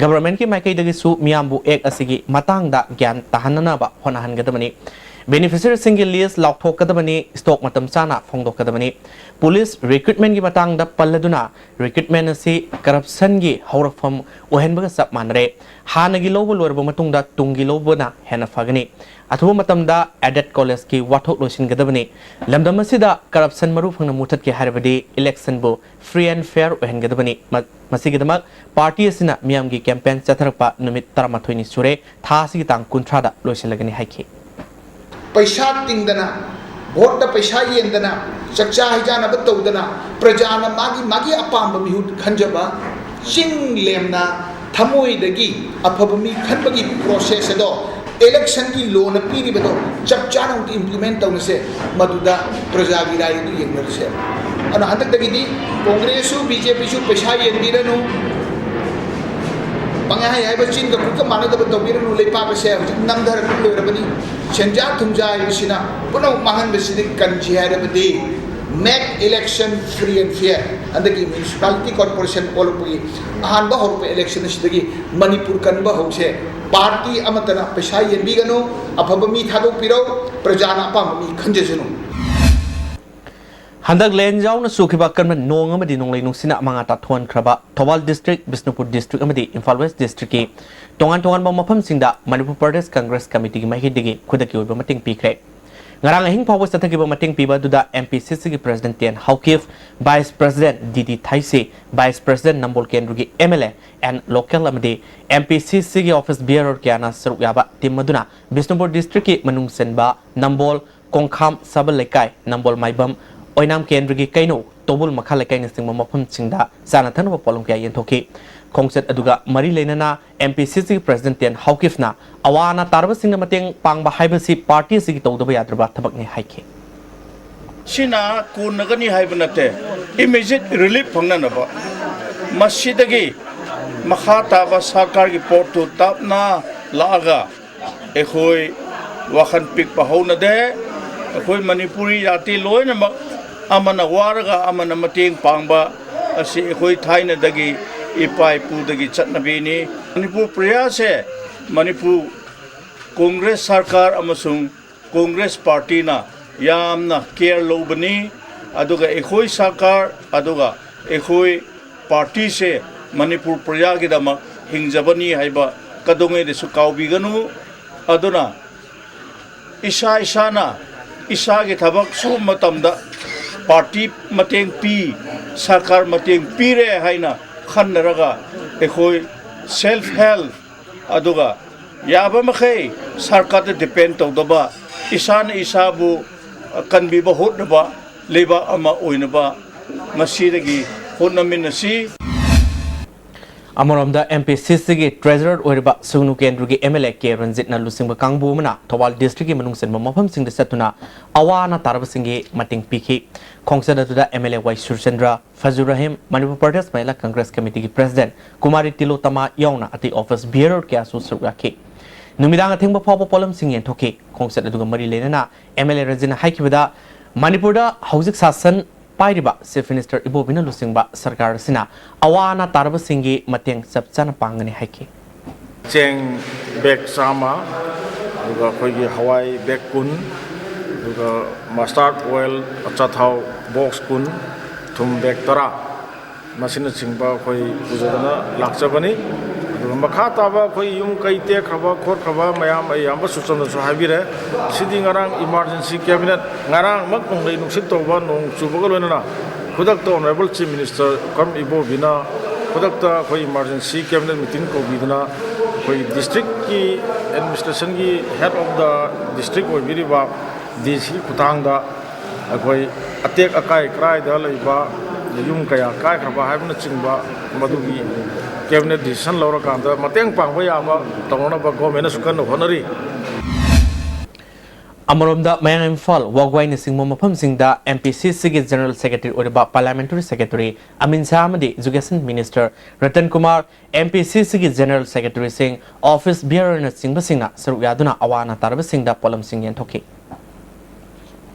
ꯒꯚꯔꯟꯃꯦꯟꯠꯀꯤ ꯃꯥꯏꯀꯩꯗꯒꯤꯁꯨ ꯃꯤꯌꯥꯝꯕꯨ ꯑꯦꯛ ꯑꯁꯤꯒꯤ ꯃꯇꯥꯡꯗ ꯒ꯭ꯌꯥꯟ ꯇꯥꯍꯟꯅꯅꯕ ꯍꯣꯠꯅꯍꯟꯒꯗꯕꯅꯤ꯫ ꯕꯦꯅꯤꯐꯤꯁꯔꯤꯁꯤꯡꯒꯤ ꯂꯤꯁ ꯂꯥꯎꯊꯣꯛꯀꯗꯕꯅꯤ, ꯁ꯭ꯇꯣꯛ ꯃꯇꯝ ꯆꯥꯅ ꯐꯣꯡꯗꯣꯛꯀꯗꯕꯅꯤ꯫ ꯄꯨꯂꯤꯁ ꯔꯤꯀ꯭ꯔꯨꯠꯃꯦꯟꯠꯀꯤ ꯃꯇꯥꯡꯗ ꯄꯜꯂꯗꯨꯅ, ꯔꯤꯀ꯭ꯔꯨꯠꯃꯦꯟꯠ ꯑꯁꯤ ꯀꯔꯞꯁꯟꯒꯤ ꯍꯧꯔꯛꯐꯝ ꯑꯣꯏꯍꯟꯕꯒ ꯆꯞ ꯃꯥꯟꯅꯔꯦ꯫ ꯍꯥꯟꯅꯒꯤ ꯂꯧꯕ ꯂꯣꯏꯔꯕ ꯃꯇꯨꯡꯗ ꯇꯨꯡꯒꯤ ꯂꯧꯕꯅ ꯍꯦꯟꯅ ꯐꯒꯅꯤ꯫ ꯑꯊꯨꯕ ꯃꯇꯝꯗ ꯑꯦꯗꯦꯗ ꯀꯣꯂꯦꯖꯀꯤ ꯋꯥꯊꯣꯛ ꯂꯣꯏꯁꯤꯟꯒꯗꯕꯅꯤ꯫ ꯂꯝꯗꯝ ꯑꯁꯤꯗ ꯀꯔꯞꯁꯟ ꯃꯔꯨ ꯐꯪꯅ ꯃꯨꯊꯠꯀꯦ ꯍꯥꯏꯔꯕꯗꯤ ꯏꯂꯦꯛꯁꯟꯕꯨ ꯐ꯭ꯔꯤ ꯑꯦꯟ ꯐꯦꯌꯔ ꯑꯣꯏꯍꯟꯒꯗꯕꯅꯤ꯫ ꯃ-, ꯃꯁꯤꯒꯤꯗꯃꯛ ꯄꯥꯔꯇꯤ ꯑꯁꯤꯅ ꯃꯤꯌꯥꯝꯒꯤ ꯀꯦꯝꯄꯦꯟ ꯆꯠꯊꯔꯛꯄ ꯅꯨꯃꯤꯠ ꯇꯔꯥꯃꯥꯊꯣꯏꯅꯤ ꯁꯨꯔꯦ꯫ ꯊꯥ ꯑꯁꯤꯒꯤ ꯇꯥꯡ ꯀꯨꯟꯊ꯭ꯔꯥꯗ ꯂꯣꯏꯁꯤꯜꯂꯒꯅꯤ ꯍꯥꯏꯈꯤ꯫ ꯄꯩꯁꯥ ꯇꯤꯡꯗꯅ ꯚꯣꯠꯇ ꯄꯩꯁꯥ ꯌꯦꯟꯗꯅ, ꯆꯥꯛꯆꯥ ꯍꯩꯖꯥꯟꯅꯕ ꯇꯧꯗꯅ, ꯄ꯭ꯔꯖꯥꯅ ꯃꯥꯒꯤ ꯃꯥꯒꯤ ꯑꯄꯥꯝꯕ ꯃꯤꯍꯨꯠ ꯈꯟꯖꯕ, ꯆꯤꯡ ꯂꯦꯝꯅ ꯊꯃꯣꯏꯗꯒꯤ ꯑꯐꯕ ꯃꯤ ꯈꯟꯕꯒꯤ ꯄ꯭ꯔꯣꯁꯦꯁ ꯑꯗꯣ, ꯏꯂꯦꯛꯁꯟꯒꯤ ꯂꯣꯅ ꯄꯤꯔꯤꯕꯗꯣ ꯆꯞ ꯆꯥꯅ ꯑꯃꯨꯛꯇ ꯏꯝꯄ꯭ꯂꯤꯃꯦꯟ ꯇꯧꯅꯁꯦ꯫ ꯃꯗꯨꯗ ꯄ꯭ꯔꯖꯥꯒꯤ ꯔꯥꯏ ꯑꯗꯨ ꯌꯦꯡꯅꯔꯁꯦ꯫ ꯑꯗꯨꯅ ꯍꯟꯗꯛꯇꯒꯤꯗꯤ ꯀꯣꯡꯒ꯭ꯔꯦꯁꯁꯨ ꯕꯤ ꯖꯦ ꯄꯤꯁꯨ ꯄꯩꯁꯥ ꯌꯦꯟꯕꯤꯔꯅꯨ, ꯄꯪꯍꯥꯏ ꯍꯥꯏꯕ ꯆꯤꯟꯒ ꯈꯨꯠꯀ ꯃꯥꯟꯅꯗꯕ ꯇꯧꯕꯤꯔꯅꯨ꯫ ꯂꯩꯄꯥꯛ ꯑꯁꯦ ꯍꯧꯖꯤꯛ ꯅꯝꯊꯔꯛꯄ ꯂꯣꯏꯔꯕꯅꯤ꯫ ꯁꯦꯟꯖꯥ ꯊꯨꯝꯖꯥ ꯍꯥꯏꯕꯁꯤꯅ ꯄꯨꯝꯅꯃꯛ ꯃꯥꯡꯍꯟꯕꯁꯤꯗꯤ ꯀꯟꯁꯤ ꯍꯥꯏꯔꯕꯗꯤ, make election free and fair꯫ ꯍꯟꯗꯛꯀꯤ ꯃ꯭ꯌꯨꯅꯤꯁꯤꯄꯥꯂꯤꯇꯤ ꯀꯣꯔꯄꯣꯔꯦꯁꯟ ꯑꯣꯜꯂꯛꯄꯒꯤ ꯑꯍꯥꯟꯕ ꯍꯧꯔꯛꯄ ꯏꯂꯦꯛꯁꯟ ꯑꯁꯤꯗꯒꯤ ꯃꯅꯤꯄꯨꯔ ꯀꯟꯕ ꯍꯧꯁꯦ꯫ ꯄꯥꯔꯇꯤ ꯑꯃꯠꯇꯅ ꯄꯩꯁꯥ ꯌꯦꯟꯕꯤꯒꯅꯨ, ꯑꯐꯕ ꯃꯤ ꯊꯥꯗꯣꯛꯄꯤꯔꯣ, ꯄ꯭ꯔꯖꯥꯅ ꯑꯄꯥꯝꯕ ꯃꯤ ꯈꯟꯖꯁꯅꯨ꯫ ꯍꯟꯗꯛ ꯂꯦꯟꯖꯥꯎꯅ ꯆꯨꯈꯤꯕ ꯑꯀꯟꯕ ꯅꯣꯡ ꯑꯃꯗꯤ ꯅꯣꯡꯂꯩ ꯅꯨꯡꯁꯤꯠꯅ ꯃꯉꯥ ꯇꯥꯊꯣꯛꯍꯟꯈ꯭ꯔꯕ ꯊꯧꯕꯥꯜ ꯗꯤꯁꯇ꯭ꯔꯤꯛ, ꯕꯤꯁꯅꯨꯄꯨꯔ ꯗꯤꯁꯇ꯭ꯔꯤꯛ ꯑꯃꯗꯤ ꯏꯝꯐꯥꯜ ꯋꯦꯁ ꯗꯤꯁꯇ꯭ꯔꯤꯛꯀꯤ ꯇꯣꯉꯥꯟ ꯇꯣꯉꯥꯟꯕ ꯃꯐꯝꯁꯤꯡꯗ ꯃꯅꯤꯄꯨꯔ ꯄ꯭ꯔꯗꯦꯁ ꯀꯪꯒ꯭ꯔꯦꯁ ꯀꯃꯤꯇꯤꯒꯤ ꯃꯥꯏꯀꯩꯗꯒꯤ ꯈꯨꯗꯛꯀꯤ ꯑꯣꯏꯕ ꯃꯇꯦꯡ ꯄꯤꯈ꯭ꯔꯦ꯫ ꯉꯔꯥꯡ ꯑꯍꯤꯡ ꯐꯥꯎꯕ ꯆꯠꯊꯈꯤꯕ ꯃꯇꯦꯡ ꯄꯤꯕ ꯑꯗꯨꯗ ꯑꯦꯝ ꯄꯤ ꯁꯤ ꯁꯤꯒꯤ president ten Haokip, vice president ꯗꯤ ꯗꯤ ꯊꯥꯏꯁꯦ, ꯚꯥꯏꯁ ꯄ꯭ꯔꯁꯤꯗꯦꯟꯠ ꯅꯝꯕꯣꯜ ꯀꯦꯟꯗ꯭ꯔꯒꯤ M L A N local ꯑꯃꯗꯤ ꯑꯦꯝ ꯄꯤ ꯁꯤ ꯁꯤꯒꯤ ꯑꯣꯐꯤꯁ ꯕꯤꯌꯔꯔ ꯀꯌꯥꯅ ꯁꯔꯨꯛ ꯌꯥꯕ ꯇꯤꯝ ꯑꯗꯨꯅ ꯕꯤꯁꯅꯨꯄꯨꯔ ꯗꯤꯁꯇ꯭ꯔꯤꯛꯀꯤ ꯃꯅꯨꯡ ꯆꯟꯕ ꯅꯝꯕꯣꯜ, ꯀꯣꯡꯈꯥꯝ, ꯁꯕꯜ ꯂꯩꯀꯥꯏ, ꯅꯝꯕꯣꯜ ꯃꯥꯏꯕꯝ, ꯑꯣꯏꯅꯥꯝ ꯀꯦꯟꯗ꯭ꯔꯒꯤ ꯀꯩꯅꯧ, ꯇꯣꯕꯨꯜ ꯃꯈꯥ ꯂꯩꯀꯥꯏꯅꯆꯤꯡꯕ ꯃꯐꯝꯁꯤꯡꯗ ꯆꯥꯅ ꯊꯛꯅꯕ ꯄꯣꯠꯂꯝ ꯀꯌꯥ ꯌꯦꯟꯊꯣꯛꯈꯤ꯫ ꯈꯣꯡꯆꯠ ꯑꯗꯨꯒ ꯃꯔꯤ ꯂꯩꯅꯅ ꯑꯦꯝ ꯄꯤ ꯁꯤ ꯁꯤꯒꯤ ꯄ꯭ꯔꯁꯤꯗꯦꯟꯠ ꯇꯦꯟ ꯍꯥꯎꯀꯤꯞꯅ ꯑꯋꯥ ꯑꯅꯥ ꯇꯥꯔꯕꯁꯤꯡꯗ ꯃꯇꯦꯡ ꯄꯥꯡꯕ ꯍꯥꯏꯕꯁꯤ ꯄꯥꯔꯇꯤ ꯑꯁꯤꯒꯤ ꯇꯧꯗꯕ ꯌꯥꯗ꯭ꯔꯕ ꯊꯕꯛꯅꯤ ꯍꯥꯏꯈꯤ꯫ ꯁꯤꯅ ꯀꯣꯟꯅꯒꯅꯤ ꯍꯥꯏꯕ ꯅꯠꯇꯦ, ꯏꯃꯤꯖꯤꯌꯦꯠ ꯔꯤꯂꯤꯐ ꯐꯪꯅꯅꯕ꯫ ꯃꯁꯤꯗꯒꯤ ꯃꯈꯥ ꯇꯥꯕ ꯁꯔꯀꯥꯔꯒꯤ ꯄꯣꯠꯇꯨ ꯇꯞꯅ ꯂꯥꯛꯑꯒ ꯑꯩꯈꯣꯏ ꯋꯥꯈꯜ ꯄꯤꯛꯄ ꯍꯧꯅꯗꯦ꯫ ꯑꯩꯈꯣꯏ ꯃꯅꯤꯄꯨꯔꯤ ꯖꯥꯇꯤ ꯂꯣꯏꯅꯃꯛ ꯑꯃꯅ ꯋꯥꯔꯒ ꯑꯃꯅ ꯃꯇꯦꯡ ꯄꯥꯡꯕ ꯑꯁꯤ ꯑꯩꯈꯣꯏ ꯊꯥꯏꯅꯗꯒꯤ ꯏꯄꯥ ꯏꯄꯨꯗꯒꯤ ꯆꯠꯅꯕꯤꯅꯤ꯫ ꯃꯅꯤꯄꯨꯔ ꯄ꯭ꯔꯖꯥꯁꯦ ꯃꯅꯤꯄꯨꯔ ꯀꯣꯡꯒ꯭ꯔꯦꯁ ꯁꯔꯀꯥꯔ ꯑꯃꯁꯨꯡ ꯀꯣꯡꯒ꯭ꯔꯦꯁ ꯄꯥꯔꯇꯤꯅ ꯌꯥꯝꯅ ꯀꯦꯌꯔ ꯂꯧꯕꯅꯤ꯫ ꯑꯗꯨꯒ ꯑꯩꯈꯣꯏ ꯁꯔꯀꯥꯔ ꯑꯗꯨꯒ ꯑꯩꯈꯣꯏ ꯄꯥꯔꯇꯤꯁꯦ ꯃꯅꯤꯄꯨꯔ ꯄ꯭ꯔꯖꯥꯒꯤꯗꯃꯛ ꯍꯤꯡꯖꯕꯅꯤ ꯍꯥꯏꯕ ꯀꯩꯗꯧꯉꯩꯗꯁꯨ ꯀꯥꯎꯕꯤꯒꯅꯨ꯫ ꯑꯗꯨꯅ ꯏꯁꯥ ꯏꯁꯥꯅ ꯏꯁꯥꯒꯤ ꯊꯕꯛ ꯁꯨꯕ ꯃꯇꯝꯗ ꯄꯥꯔꯇꯤ ꯃꯇꯦꯡ ꯄꯤ, ꯁꯔꯀꯥꯔ ꯃꯇꯦꯡ ꯄꯤꯔꯦ ꯍꯥꯏꯅ ꯈꯟꯅꯔꯒ ꯑꯩꯈꯣꯏ ꯁꯦꯜꯐ ꯍꯦꯜꯞ ꯑꯗꯨꯒ ꯌꯥꯕ ꯃꯈꯩ ꯁꯔꯀꯥꯔꯗ ꯗꯤꯄꯦꯟ ꯇꯧꯗꯕ, ꯏꯁꯥꯅ ꯏꯁꯥꯕꯨ ꯀꯟꯕꯤꯕ ꯍꯣꯠꯅꯕ ꯂꯩꯕꯥꯛ ꯑꯃ ꯑꯣꯏꯅꯕ ꯃꯁꯤꯗꯒꯤ ꯍꯣꯠꯅꯃꯤꯟꯅꯁꯤ꯫ ꯑꯃꯔꯣꯝꯗ, ꯑꯦꯝ ꯄꯤ ꯁꯤ ꯁꯤꯒꯤ ꯇ꯭ꯔꯦꯖꯔꯔ ꯑꯣꯏꯔꯤꯕ ꯁꯨꯒꯅꯨ ꯀꯦꯟꯗ꯭ꯔꯒꯤ ꯑꯦꯝ ꯑꯦꯜ ꯑꯦ ꯀꯦ ꯔꯟꯖꯤꯠꯅ ꯂꯨꯆꯤꯡꯕ ꯀꯥꯡꯕꯨ ꯑꯃꯅ ꯊꯧꯕꯥꯜ ꯗꯤꯁꯇ꯭ꯔꯤꯛꯀꯤ ꯃꯅꯨꯡ ꯆꯟꯕ ꯃꯐꯝꯁꯤꯡꯗ ꯆꯠꯇꯨꯅ ꯑꯋꯥ ꯑꯅꯥ ꯇꯥꯔꯕꯁꯤꯡꯒꯤ ꯃꯇꯦꯡ ꯄꯤꯈꯤ꯫ ꯈꯣꯡꯆꯠ ꯑꯗꯨꯗ M L A Y Surchandra, Fazur Rahim, Manipur Pradesh Mahila Congress ꯀꯃꯤꯇꯤꯒꯤ ꯄ꯭ꯔꯦꯁꯤꯗꯦꯟꯠ ꯀꯨꯃꯥꯔꯤ ꯇꯤꯂꯣꯇꯃꯥ ꯌꯥꯎꯅ ꯑꯇꯩ ꯑꯣꯐꯤꯁ ꯕꯤꯌꯔꯔ ꯀꯌꯥꯁꯨ ꯁꯔꯨꯛ ꯌꯥꯈꯤ꯫ ꯅꯨꯃꯤꯗꯥꯡ ꯑꯊꯦꯡꯕ ꯐꯥꯎꯕ ꯄꯣꯠꯂꯝꯁꯤꯡ ꯌꯦꯟꯊꯣꯛꯈꯤ꯫ ꯈꯣꯡꯆꯠ ꯑꯗꯨꯒ ꯃꯔꯤ ꯂꯩꯅꯅ ꯑꯦꯝ ꯑꯦꯜ ꯑꯦ ꯔꯟꯖꯤꯠꯅ ꯍꯥꯏꯈꯤꯕꯗ, ꯃꯅꯤꯄꯨꯔꯗ ꯍꯧꯖꯤꯛ ꯁꯥꯁꯟ ꯄꯥꯏꯔꯤꯕ ꯆꯤꯐ ꯃꯤꯅꯤꯁꯇꯔ ꯏꯕꯣꯕꯤꯅ ꯂꯨꯆꯤꯡꯕ ꯁꯔꯀꯥꯔ ꯑꯁꯤꯅ ꯑꯋꯥ ꯑꯅꯥ ꯇꯥꯔꯕꯁꯤꯡꯒꯤ ꯃꯇꯦꯡ ꯆꯞ ꯆꯥꯅ ꯄꯥꯡꯒꯅꯤ ꯍꯥꯏꯈꯤ꯫ ꯆꯦꯡ ꯕꯦꯒ ꯆꯥꯝꯃ, ꯑꯗꯨꯒ ꯑꯩꯈꯣꯏꯒꯤ ꯍꯋꯥꯏ ꯕꯦꯒ ꯀꯨꯟ, ꯑꯗꯨꯒ ꯃꯁꯇꯥꯔꯗ ꯑꯣꯏꯜ, ꯑꯆꯥꯊꯥꯎ ꯕꯣꯛꯁ ꯀꯨꯟ, ꯊꯨꯝ ꯕꯦꯒ ꯇꯔꯥ, ꯃꯁꯤꯅꯆꯤꯡꯕ ꯑꯩꯈꯣꯏ ꯄꯨꯖꯗꯨꯅ ꯂꯥꯛꯆꯕꯅꯤ꯫ ꯑꯗꯨꯒ ꯃꯈꯥ ꯇꯥꯕ ꯑꯩꯈꯣꯏ ꯌꯨꯝ ꯀꯩ ꯇꯦꯛꯈ꯭ꯔꯕ ꯈꯣꯠꯈ꯭ꯔꯕ ꯃꯌꯥꯝ ꯑꯌꯥꯝꯕ ꯁꯨꯆꯟꯗꯁꯨ ꯍꯥꯏꯕꯤꯔꯦ꯫ ꯁꯤꯗꯤ ꯉꯔꯥꯡ ꯏꯃꯥꯔꯖꯦꯟꯁꯤ ꯀꯦꯕꯤꯅꯦꯠ, ꯉꯔꯥꯡꯃꯛ ꯅꯣꯡꯂꯩ ꯅꯨꯡꯁꯤꯠ ꯇꯧꯕ ꯅꯣꯡ ꯆꯨꯕꯒ ꯂꯣꯏꯅꯅ ꯈꯨꯗꯛꯇ ꯑꯣꯅꯔꯦꯕꯜ ꯆꯤꯐ ꯃꯤꯅꯤꯁꯇꯔ ꯀꯝ ꯏꯕꯣꯕꯤꯅ ꯈꯨꯗꯛꯇ ꯑꯩꯈꯣꯏ ꯏꯃꯥꯔꯖꯦꯟꯁꯤ ꯀꯦꯕꯤꯅꯦꯠ ꯃꯤꯇꯤꯡ ꯀꯧꯕꯤꯗꯨꯅ ꯑꯩꯈꯣꯏ ꯗꯤꯁꯇ꯭ꯔꯤꯛꯀꯤ ꯑꯦꯗꯃꯤꯅꯤꯁꯇ꯭ꯔꯦꯁꯟꯒꯤ ꯍꯦꯗ ꯑꯣꯐ ꯗ ꯗꯤꯁꯇ꯭ꯔꯤꯛ ꯑꯣꯏꯕꯤꯔꯤꯕ ꯗꯤ ꯁꯤꯒꯤ ꯈꯨꯠꯊꯥꯡꯗ ꯑꯩꯈꯣꯏ ꯑꯇꯦꯛ ꯑꯀꯥꯏ ꯀꯔꯥꯏꯗ ꯂꯩꯕ, ꯌꯨꯝ ꯀꯌꯥ ꯀꯥꯏꯈ꯭ꯔꯕ ꯍꯥꯏꯕꯅꯆꯤꯡꯕ ꯃꯗꯨꯒꯤ ꯀꯦꯕꯤꯅꯦꯠ ꯗꯤꯁꯤꯖꯟ ꯂꯧꯔꯀꯥꯟꯗ ꯃꯇꯦꯡ ꯄꯥꯡꯕ ꯌꯥꯕ ꯇꯧꯅꯅꯕ ꯒꯣꯔꯃꯦꯟꯅꯁꯨ ꯀꯟꯅ ꯍꯣꯠꯅꯔꯤ꯫ ꯑꯃꯔꯣꯝꯗ, ꯃꯌꯥꯡ ꯏꯝꯐꯥꯜ, ꯋꯥꯒ꯭ꯋꯥꯏꯅꯆꯤꯡꯕ ꯃꯐꯝꯁꯤꯡꯗ ꯑꯦꯝ ꯄꯤ ꯁꯤ ꯁꯤꯒꯤ ꯖꯦꯅꯔꯦꯜ ꯁꯦꯀ꯭ꯔꯦꯇꯔꯤ ꯑꯣꯏꯔꯤꯕ ꯄꯥꯔꯂꯤꯌꯥꯃꯦꯟꯇꯔꯤ ꯁꯦꯀ꯭ꯔꯦꯇꯔꯤ ꯑꯃꯤꯟ ꯁꯥꯍ ꯑꯃꯗꯤ education minister Ratan Kumar, M P ꯁꯤ ꯁꯤꯒꯤ ꯖꯦꯅꯔꯦꯜ ꯁꯦꯀ꯭ꯔꯦꯇꯔꯤꯁꯤꯡ, ꯑꯣꯐꯤꯁ ꯕꯤꯌꯔꯔꯅꯆꯤꯡꯕꯁꯤꯡꯅ ꯁꯔꯨꯛ ꯌꯥꯗꯨꯅ ꯑꯋꯥ ꯑꯅꯥ ꯇꯥꯔꯕꯁꯤꯡꯗ ꯄꯣꯠꯂꯝꯁꯤꯡ ꯌꯦꯟꯊꯣꯛꯈꯤ꯫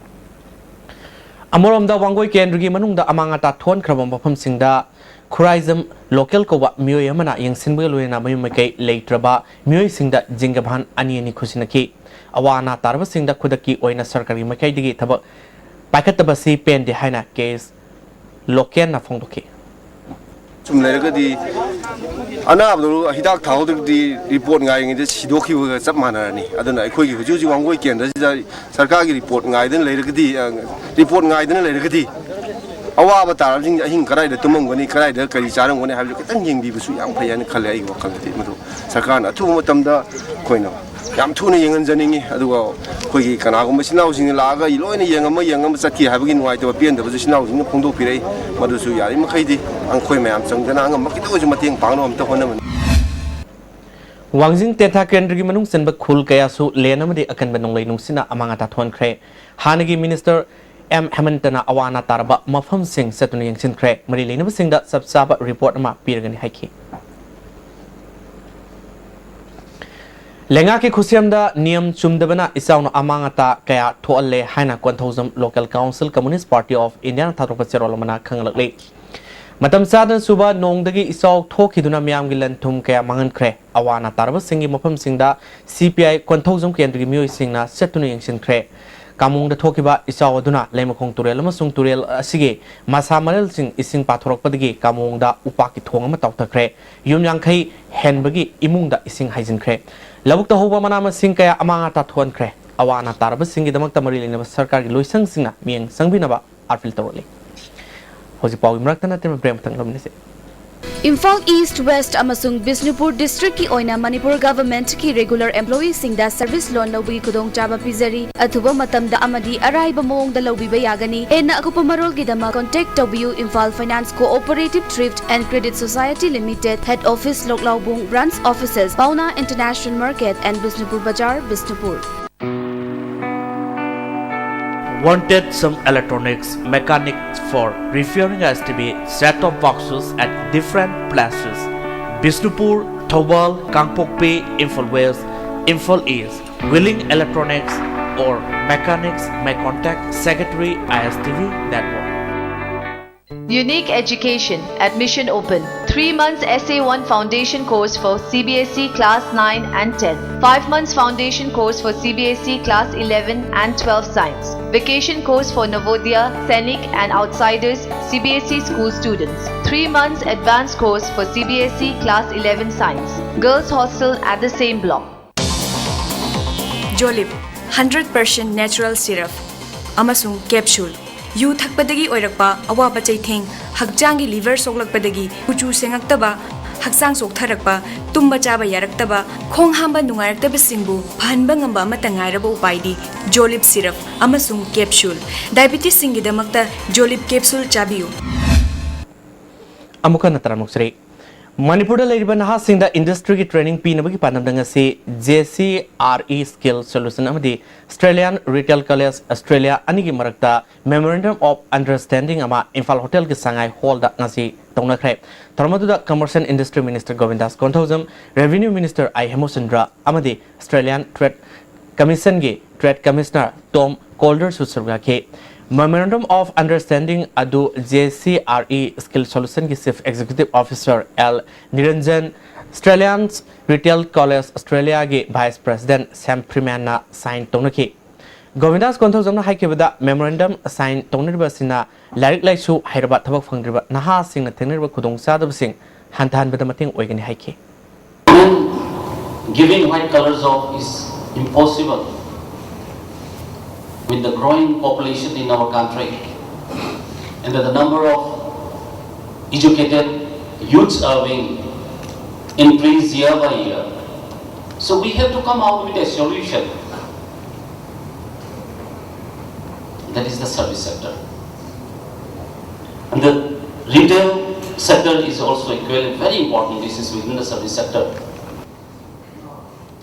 ꯑꯃꯔꯣꯝꯗ, ꯋꯥꯡꯒꯣꯏ ꯀꯦꯟꯗ꯭ꯔꯒꯤ ꯃꯅꯨꯡꯗ ꯑꯃꯥꯡ ꯑꯇꯥ ꯊꯣꯛꯍꯟꯈ꯭ꯔꯕ ꯃꯐꯝꯁꯤꯡꯗ ꯈꯨꯔꯥꯏꯖꯝ ꯂꯣꯀꯦꯜ ꯀꯧꯕ ꯃꯤꯑꯣꯏ ꯑꯃꯅ ꯌꯦꯡꯁꯤꯟꯕꯒ ꯂꯣꯏꯅꯅ ꯃꯌꯨꯝ ꯃꯀꯩ ꯂꯩꯇ꯭ꯔꯕ ꯃꯤꯑꯣꯏꯁꯤꯡꯗ ꯖꯤꯡꯒ ꯚꯥꯟ ꯑꯅꯤ ꯑꯅꯤ ꯈꯨꯠꯁꯤꯟꯅꯈꯤ꯫ ꯑꯋꯥ ꯑꯅꯥ ꯇꯥꯔꯕꯁꯤꯡꯗ ꯈꯨꯗꯛꯀꯤ ꯑꯣꯏꯅ ꯁꯔꯀꯥꯔꯒꯤ ꯃꯥꯏꯀꯩꯗꯒꯤ ꯊꯕꯛ ꯄꯥꯏꯈꯠꯇꯕꯁꯤ ꯄꯦꯟꯗꯦ ꯍꯥꯏꯅ ꯀꯦ ꯑꯦꯁ ꯂꯣꯀꯦꯜꯅ ꯐꯣꯡꯗꯣꯛꯈꯤ꯫ ꯁꯨꯝ ꯂꯩꯔꯒꯗꯤ, ꯑꯅꯥꯕꯗꯨ ꯍꯤꯗꯥꯛ ꯊꯥꯍꯧꯗ꯭ꯔꯒꯗꯤ ꯔꯤꯄꯣꯔꯠ ꯉꯥꯏꯔꯤꯉꯩꯗ ꯁꯤꯗꯣꯛꯈꯤꯕꯒ ꯆꯞ ꯃꯥꯟꯅꯔꯅꯤ꯫ ꯑꯗꯨꯅ ꯑꯩꯈꯣꯏꯒꯤ ꯍꯧꯖꯤꯛ ꯍꯧꯖꯤꯛ ꯋꯥꯡꯒꯣꯏ ꯀꯦꯟꯗ꯭ꯔꯁꯤꯗ ꯁꯔꯀꯥꯔꯒꯤ ꯔꯤꯄꯣꯔꯠ ꯉꯥꯏꯗꯅ ꯂꯩꯔꯒꯗꯤ, ꯑ, ꯔꯤꯄꯣꯔꯠ ꯉꯥꯏꯗꯅ ꯂꯩꯔꯒꯗꯤ ꯑꯋꯥꯕ ꯇꯥꯔꯕꯁꯤꯡꯁꯦ ꯑꯍꯤꯡ ꯀꯗꯥꯏꯗ ꯇꯨꯝꯃꯝꯒꯅꯤ, ꯀꯗꯥꯏꯗ ꯀꯔꯤ ꯆꯥꯔꯝꯒꯅꯤ ꯍꯥꯏꯕꯗꯨ ꯈꯤꯇꯪ ꯌꯦꯡꯕꯤꯕꯁꯨ ꯌꯥꯝ ꯐꯩ ꯍꯥꯏꯅ ꯈꯜꯂꯦ꯫ ꯑꯩꯒꯤ ꯋꯥꯈꯜꯗꯗꯤ ꯃꯗꯨ ꯁꯔꯀꯥꯔꯅ ꯑꯊꯨꯕ ꯃꯇꯝꯗ ꯑꯩꯈꯣꯏꯅ ꯌꯥꯝ ꯊꯨꯅ ꯌꯦꯡꯍꯟꯖꯅꯤꯡꯉꯤ꯫ ꯑꯗꯨꯒ ꯑꯩꯈꯣꯏꯒꯤ ꯀꯅꯥꯒꯨꯝꯕ ꯏꯆꯤꯟ ꯏꯅꯥꯎꯁꯤꯡꯅ ꯂꯥꯛꯑꯒ ꯂꯣꯏꯅ ꯌꯦꯡꯉꯝꯃ ꯌꯦꯡꯉꯝꯃ ꯆꯠꯈꯤ ꯍꯥꯏꯕꯒꯤ ꯅꯨꯡꯉꯥꯏꯇꯕ ꯄꯦꯟꯗꯕꯁꯨ ꯏꯆꯤꯟ ꯏꯅꯥꯎꯁꯤꯡꯅ ꯐꯣꯡꯗꯣꯛꯄꯤꯔꯛꯏ꯫ ꯃꯗꯨꯁꯨ ꯌꯥꯔꯤꯃꯈꯩꯗꯤ ꯑꯩꯈꯣꯏ ꯃꯌꯥꯝ ꯆꯪꯗꯅ ꯑꯉꯝꯕ ꯈꯤꯇꯪ ꯑꯣꯏꯔꯁꯨ ꯃꯇꯦꯡ ꯄꯥꯡꯅꯕ ꯑꯝꯇ ꯍꯣꯠꯅꯕꯅꯤ꯫ ꯋꯥꯡꯖꯤꯡ ꯇꯦꯟꯊꯥ ꯀꯦꯟꯗ꯭ꯔꯒꯤ ꯃꯅꯨꯡ ꯆꯟꯕ ꯈꯨꯜ ꯀꯌꯥꯁꯨ ꯂꯦꯟ ꯑꯃꯗꯤ ꯑꯀꯟꯕ ꯅꯣꯡꯂꯩ ꯅꯨꯡꯁꯤꯠꯅ ꯑꯃꯥꯡ ꯑꯇꯥ ꯊꯣꯛꯍꯟꯈ꯭ꯔꯦ꯫ ꯍꯥꯟꯅꯒꯤ ꯃꯤꯅꯤꯁꯇꯔ ꯑꯦꯝ ꯍꯦꯃꯟꯇꯅ ꯑꯋꯥ ꯑꯅꯥ ꯇꯥꯔꯕ ꯃꯐꯝꯁꯤꯡ ꯆꯠꯇꯨꯅ ꯌꯦꯡꯁꯤꯟꯈ꯭ꯔꯦ꯫ ꯃꯔꯤ ꯂꯩꯅꯕꯁꯤꯡꯗ ꯆꯞ ꯆꯥꯕ ꯔꯤꯄꯣꯔꯠ ꯑꯃ ꯄꯤꯔꯒꯅꯤ ꯍꯥꯏꯈꯤ꯫ ꯂꯩꯉꯥꯛꯀꯤ ꯈꯨꯠꯁꯦꯝꯗ ꯅꯤꯌꯝ ꯆꯨꯝꯗꯕꯅ ꯏꯆꯥꯎꯅ ꯑꯃꯥꯡ ꯑꯇꯥ ꯀꯌꯥ ꯊꯣꯛꯍꯜꯂꯦ ꯍꯥꯏꯅ Konthoujam Local Council Communist Party of Indiaꯅ ꯊꯥꯗꯣꯔꯛꯄ ꯆꯦꯔꯣꯜ ꯑꯃꯅ ꯈꯪꯍꯜꯂꯛꯂꯤ꯫ ꯃꯇꯝ ꯆꯥꯗꯅ ꯆꯨꯕ ꯅꯣꯡꯗꯒꯤ ꯏꯆꯥꯎ ꯊꯣꯛꯈꯤꯗꯨꯅ ꯃꯤꯌꯥꯝꯒꯤ ꯂꯟ ꯊꯨꯝ ꯀꯌꯥ ꯃꯥꯡꯍꯟꯈ꯭ꯔꯦ꯫ ꯑꯋꯥ ꯑꯅꯥ ꯇꯥꯔꯕꯁꯤꯡꯒꯤ ꯃꯐꯝꯁꯤꯡꯗ ꯁꯤ ꯄꯤ ꯑꯥꯏ ꯀꯣꯟꯊꯧꯖꯝ ꯀꯦꯟꯗ꯭ꯔꯒꯤ ꯃꯤꯑꯣꯏꯁꯤꯡꯅ ꯆꯠꯇꯨꯅ ꯌꯦꯡꯁꯤꯟꯈ꯭ꯔꯦ꯫ ꯀꯥꯃꯣꯡꯗ ꯊꯣꯛꯈꯤꯕ ꯏꯆꯥꯎ ꯑꯗꯨꯅ ꯂꯩꯃꯈꯣꯡ ꯇꯨꯔꯦꯜ ꯑꯃꯁꯨꯡ ꯇꯨꯔꯦꯜ ꯑꯁꯤꯒꯤ ꯃꯁꯥ ꯃꯔꯦꯜꯁꯤꯡ ꯏꯁꯤꯡ ꯄꯥꯊꯣꯔꯛꯄꯗꯒꯤ ꯀꯥꯃꯣꯡꯗ ꯎꯄꯥꯛꯀꯤ ꯊꯣꯡ ꯑꯃ ꯇꯥꯎꯊꯈ꯭ꯔꯦ꯫ ꯌꯨꯝ ꯌꯥꯡꯈꯩ ꯍꯦꯟꯕꯒꯤ ꯏꯃꯨꯡꯗ ꯏꯁꯤꯡ ꯍꯩꯖꯤꯟꯈ꯭ꯔꯦ꯫ ꯂꯧꯕꯨꯛꯇ ꯍꯧꯕ ꯃꯅꯥ ꯃꯁꯤꯡ ꯀꯌꯥ ꯑꯃꯥꯡ ꯑꯇꯥ ꯊꯣꯛꯍꯟꯈ꯭ꯔꯦ꯫ ꯑꯋꯥ ꯑꯅꯥ ꯇꯥꯔꯕꯁꯤꯡꯒꯤꯗꯃꯛꯇ ꯃꯔꯤ ꯂꯩꯅꯕ ꯁꯔꯀꯥꯔꯒꯤ ꯂꯣꯏꯁꯪꯁꯤꯡꯅ ꯃꯤꯠꯌꯦꯡ ꯆꯪꯕꯤꯅꯕ ꯑꯥꯔꯄꯤꯜ ꯇꯧꯔꯛꯂꯤ꯫ ꯍꯧꯖꯤꯛ ꯄꯥꯎꯒꯤ ꯃꯔꯛꯇ ꯅꯠꯇꯅ ꯕ꯭ꯔꯦꯛ ꯑꯃꯇꯪ ꯂꯧꯃꯤꯟꯅꯁꯤ꯫ ꯏꯝꯐꯥꯜ ꯏꯁ꯭ꯠ, ꯋꯦꯁ꯭ꯠ ꯑꯃꯁꯨꯡ ꯕꯤꯁꯅꯨꯄꯨꯔ ꯗꯤꯁꯇ꯭ꯔꯤꯛꯀꯤ ꯑꯣꯏꯅ ꯃꯅꯤꯄꯨꯔ ꯒꯚꯔꯟꯃꯦꯟꯠꯀꯤ ꯔꯤꯒꯨꯂꯔ ꯑꯦꯝꯄ꯭ꯂꯣꯌꯤꯁꯤꯡꯗ ꯁꯔꯚꯤꯁ ꯂꯣꯟ ꯂꯧꯕꯒꯤ ꯈꯨꯗꯣꯡꯆꯥꯕ ꯄꯤꯖꯔꯤ꯫ ꯑꯊꯨꯕ ꯃꯇꯝꯗ ꯑꯃꯗꯤ ꯑꯔꯥꯏꯕ ꯃꯑꯣꯡꯗ ꯂꯧꯕꯤꯕ ꯌꯥꯒꯅꯤ꯫ ꯍꯦꯟꯅ ꯑꯀꯨꯞꯄ ꯃꯔꯣꯜꯒꯤꯗꯃꯛ contact ꯇꯧꯕꯤꯌꯨ, Imphal Finance Cooperative Thrift and Credit Society Limited, Head Office, ꯂꯣꯛꯂꯥꯎꯕꯨꯡ, Branch Offices, Paona International Market and Bishnupur Bazar, Bishnupur. Wanted some electronics mechanics for repairing S T V set-top boxes at different places: Bishnupur, Thoubal, Kangpokpi, Imphal West, Imphal East. Willing electronics or mechanics may contact Secretary I S T V Network. Unique Education. Admission open. Three months S A one foundation course for C B S E class nine and ten. Five months foundation course for C B S E class eleven and twelve science. Vacation course for Navodaya, Sainik and outsiders C B S E school students. Three months advanced course for C B S E class eleven science. Girls hostel at the same block. ꯖꯣꯂꯤꯞ hundred percent natural syrup ꯑꯃꯁꯨꯡ capsule. ꯌꯨ ꯊꯛꯄꯗꯒꯤ ꯑꯣꯏꯔꯛꯄ ꯑꯋꯥꯕ ꯆꯩꯊꯦꯡ, ꯍꯛꯆꯥꯡꯒꯤ liver ꯁꯣꯛꯂꯛꯄꯗꯒꯤ ꯀꯨꯆꯨ ꯁꯦꯡꯉꯛꯇꯕ, ꯍꯛꯆꯥꯡ ꯆꯣꯛꯊꯔꯛꯄ, ꯇꯨꯝꯕ ꯆꯥꯕ ꯌꯥꯔꯛꯇꯕ, ꯈꯣꯡ ꯍꯥꯝꯕ ꯅꯨꯡꯉꯥꯏꯔꯛꯇꯕꯁꯤꯡꯕꯨ ꯐꯍꯟꯕ ꯉꯝꯕ ꯑꯃꯠꯇ ꯉꯥꯏꯔꯕ ꯎꯄꯥꯏꯗꯤ ꯖꯣꯂꯤꯞ ꯁꯤꯔꯞ ꯑꯃꯁꯨꯡ ꯀꯦꯞꯁꯨꯜ꯫ ꯗꯥꯏꯕꯤꯇꯤꯁꯁꯤꯡꯒꯤꯗꯃꯛꯇ ꯖꯣꯂꯤꯞ ꯀꯦꯞꯁꯨꯜ ꯆꯥꯕꯤꯌꯨ꯫ ꯑꯃꯨꯛ ꯍꯟꯅ ꯇꯔꯥꯝꯅ ꯑꯣꯛꯆꯔꯤ꯫ ꯃꯅꯤꯄꯨꯔꯗ ꯂꯩꯔꯤꯕ ꯅꯍꯥꯁꯤꯡꯗ ꯏꯟꯗꯁꯇ꯭ꯔꯤꯒꯤ ꯇ꯭ꯔꯦꯅꯤꯡ ꯄꯤꯅꯕꯒꯤ ꯄꯥꯟꯗꯝꯗ ꯉꯁꯤ J C R E skill solution ꯑꯃꯗꯤ ꯑꯁꯇ꯭ꯔꯦꯂꯤꯌꯥꯟ ꯔꯤꯇꯦꯜ ꯀꯣꯂꯦꯖ ꯑꯁꯇ꯭ꯔꯦꯂꯤꯌꯥ ꯑꯅꯤꯒꯤ ꯃꯔꯛꯇ Memorandum of Understanding ꯑꯃ ꯏꯝꯐꯥꯜ ꯍꯣꯇꯦꯜꯒꯤ ꯁꯉꯥꯏ ꯍꯣꯜꯗ ꯉꯁꯤ ꯇꯧꯅꯈ꯭ꯔꯦ꯫ ꯊꯧꯔꯝ ꯑꯗꯨꯗ Commerce and Industry Minister ꯒꯣꯕꯤꯟꯗꯥꯁ Konthoujam, Revenue Minister I Hemochandra ꯑꯃꯗꯤ ꯑꯁꯇ꯭ꯔꯦꯂꯤꯌꯥꯟ ꯇ꯭ꯔꯦꯗ ꯀꯃꯤꯁꯟꯒꯤ ꯇ꯭ꯔꯦꯗ ꯀꯃꯤꯁꯅꯔ ꯇꯣꯝ ꯀꯣꯜꯗꯔꯁꯨ ꯁꯔꯨꯛ ꯌꯥꯈꯤ꯫ Memorandum of Understanding ꯑꯗꯨ J C R E skill ꯁꯣꯂꯨꯁꯟꯒꯤ chief executive officer L Niranjan, Australian retail college ꯑꯁꯇ꯭ꯔꯦꯂꯤꯌꯥꯒꯤ ꯚꯥꯏꯁ ꯄ꯭ꯔꯦꯁꯤꯗꯦꯟꯠ ꯁꯦꯝ ꯐ꯭ꯔꯤꯃꯦꯟꯅ ꯁꯥꯏꯟ ꯇꯧꯅꯈꯤ꯫ ꯒꯣꯕꯤꯟꯗꯥꯁ ꯀꯣꯟꯊꯧꯖꯝꯅ ꯍꯥꯏꯈꯤꯕꯗ, ꯃꯦꯃꯣꯔꯦꯟꯗꯝ ꯁꯥꯏꯟ ꯇꯧꯅꯔꯤꯕ ꯑꯁꯤꯅ ꯂꯥꯏꯔꯤꯛ ꯂꯥꯏꯁꯨ ꯍꯩꯔꯕ ꯊꯕꯛ ꯐꯪꯗ꯭ꯔꯤꯕ ꯅꯍꯥꯁꯤꯡꯅ ꯊꯦꯡꯅꯔꯤꯕ ꯈꯨꯗꯣꯡꯆꯥꯗꯕꯁꯤꯡ ꯍꯟꯊꯍꯟꯕꯗ ꯃꯇꯦꯡ ꯑꯣꯏꯒꯅꯤ ꯍꯥꯏꯈꯤ꯫ Giving white colors off is impossible with the growing population in our country and the number of educated youths are being increased year by year. So we have to come out with a solution. That is the service sector. And the retail sector is also equally very important. This is within the service sector.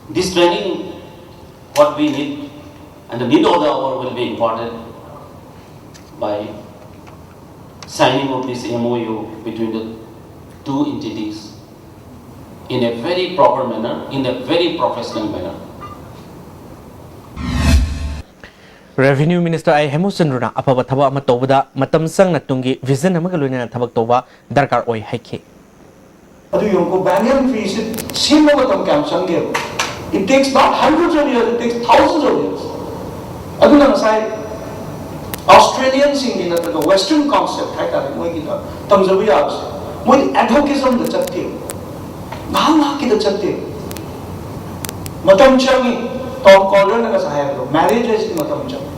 This training, what we need, and the need of the hour will be imparted by signing of this M O U between the two entities in a very proper manner, in a very professional manner. Revenue Minister ꯑꯥꯏ ꯍꯦꯃꯨꯆꯟꯗ꯭ꯔꯅ ꯑꯐꯕ ꯊꯕꯛ ꯑꯃ ꯇꯧꯕꯗ ꯃꯇꯝ ꯆꯪꯅ ꯇꯨꯡꯒꯤ vision ꯑꯃꯒ ꯂꯣꯏꯅꯅ ꯊꯕꯛ ꯇꯧꯕ ꯗꯔꯀꯥꯔ ꯑꯣꯏ ꯍꯥꯏꯈꯤ꯫ ꯑꯗꯨ ꯌꯦꯡꯉꯨꯀꯣ, banyan tree ꯁꯤ ꯁꯦꯝꯕ ꯃꯇꯝ ꯀꯌꯥꯝ ꯆꯪꯒꯦꯕ? It takes not hundreds of years, it takes thousands of years. ꯑꯗꯨꯅ ꯉꯁꯥꯏ Australianꯁꯤꯡꯒꯤ ꯅꯠꯇ꯭ꯔꯒ Western concept ꯍꯥꯏꯇꯥꯔꯦ, ꯃꯣꯏꯒꯤꯗ ꯇꯝꯖꯕ ꯌꯥꯕꯁꯦ, ꯃꯣꯏꯗꯤ adhocismꯗ ꯆꯠꯇꯦꯕ, ꯉꯥꯏꯍꯥꯛ ꯉꯥꯏꯍꯥꯛꯀꯤꯗ ꯆꯠꯇꯦꯕ꯫ ꯃꯇꯝ ꯆꯪꯉꯤ꯫ Tom Calderꯅ ꯉꯁꯥꯏ ꯍꯥꯏꯕꯗꯣ, marriage ꯍꯥꯏꯁꯤꯗꯤ ꯃꯇꯝ ꯆꯪꯉꯤ꯫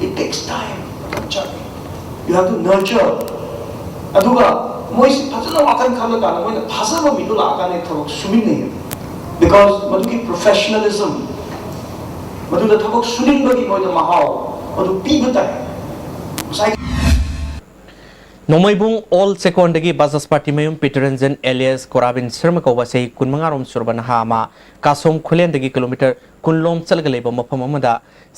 It takes time. ꯃꯇꯝ ꯆꯪꯉꯤ꯫ You have to nurture. ꯑꯗꯨꯒ ꯃꯣꯏꯁꯤ ꯐꯖꯅ ꯋꯥꯈꯜ ꯈꯜꯂꯀꯥꯟꯗ ꯃꯣꯏꯅ ꯊꯥꯖꯕ ꯃꯤꯗꯨ ꯂꯥꯛꯑꯀꯥꯟꯗ ꯊꯕꯛ ꯁꯨꯃꯤꯟꯅꯩ꯫ Because ꯃꯗꯨꯒꯤ professionalism, ꯃꯗꯨꯗ ꯊꯕꯛ ꯁꯨꯅꯤꯡꯕꯒꯤ ꯃꯣꯏꯗ ꯃꯍꯥꯎ, ꯃꯗꯨ ꯄꯤꯕ ꯇꯥꯏ꯫ ꯉꯁꯥꯏ ꯅꯣꯡꯃꯩꯕꯨꯡ ꯑꯣꯜ ꯆꯦꯀꯣꯟꯗꯒꯤ ꯕꯖꯥꯖ ꯄꯥꯔꯇꯤ ꯃꯌꯨꯝ ꯄꯤꯇꯔꯟꯖꯟ ꯑꯦꯂꯤꯌꯥꯁ ꯀꯣꯔꯥꯕꯤꯟ ꯁꯔꯃ ꯀꯧꯕ ꯆꯍꯤ ꯀꯨꯟꯃꯉꯥ ꯔꯣꯝ ꯁꯨꯔꯕ ꯅꯍꯥ ꯑꯃ ꯀꯥꯁꯣꯝ ꯈꯨꯂꯦꯟꯗꯒꯤ ꯀꯤꯂꯣꯃꯤꯇꯔ ꯀꯨꯟ ꯂꯣꯝ ꯆꯠꯂꯒ ꯂꯩꯕ ꯃꯐꯝ ꯑꯃꯗ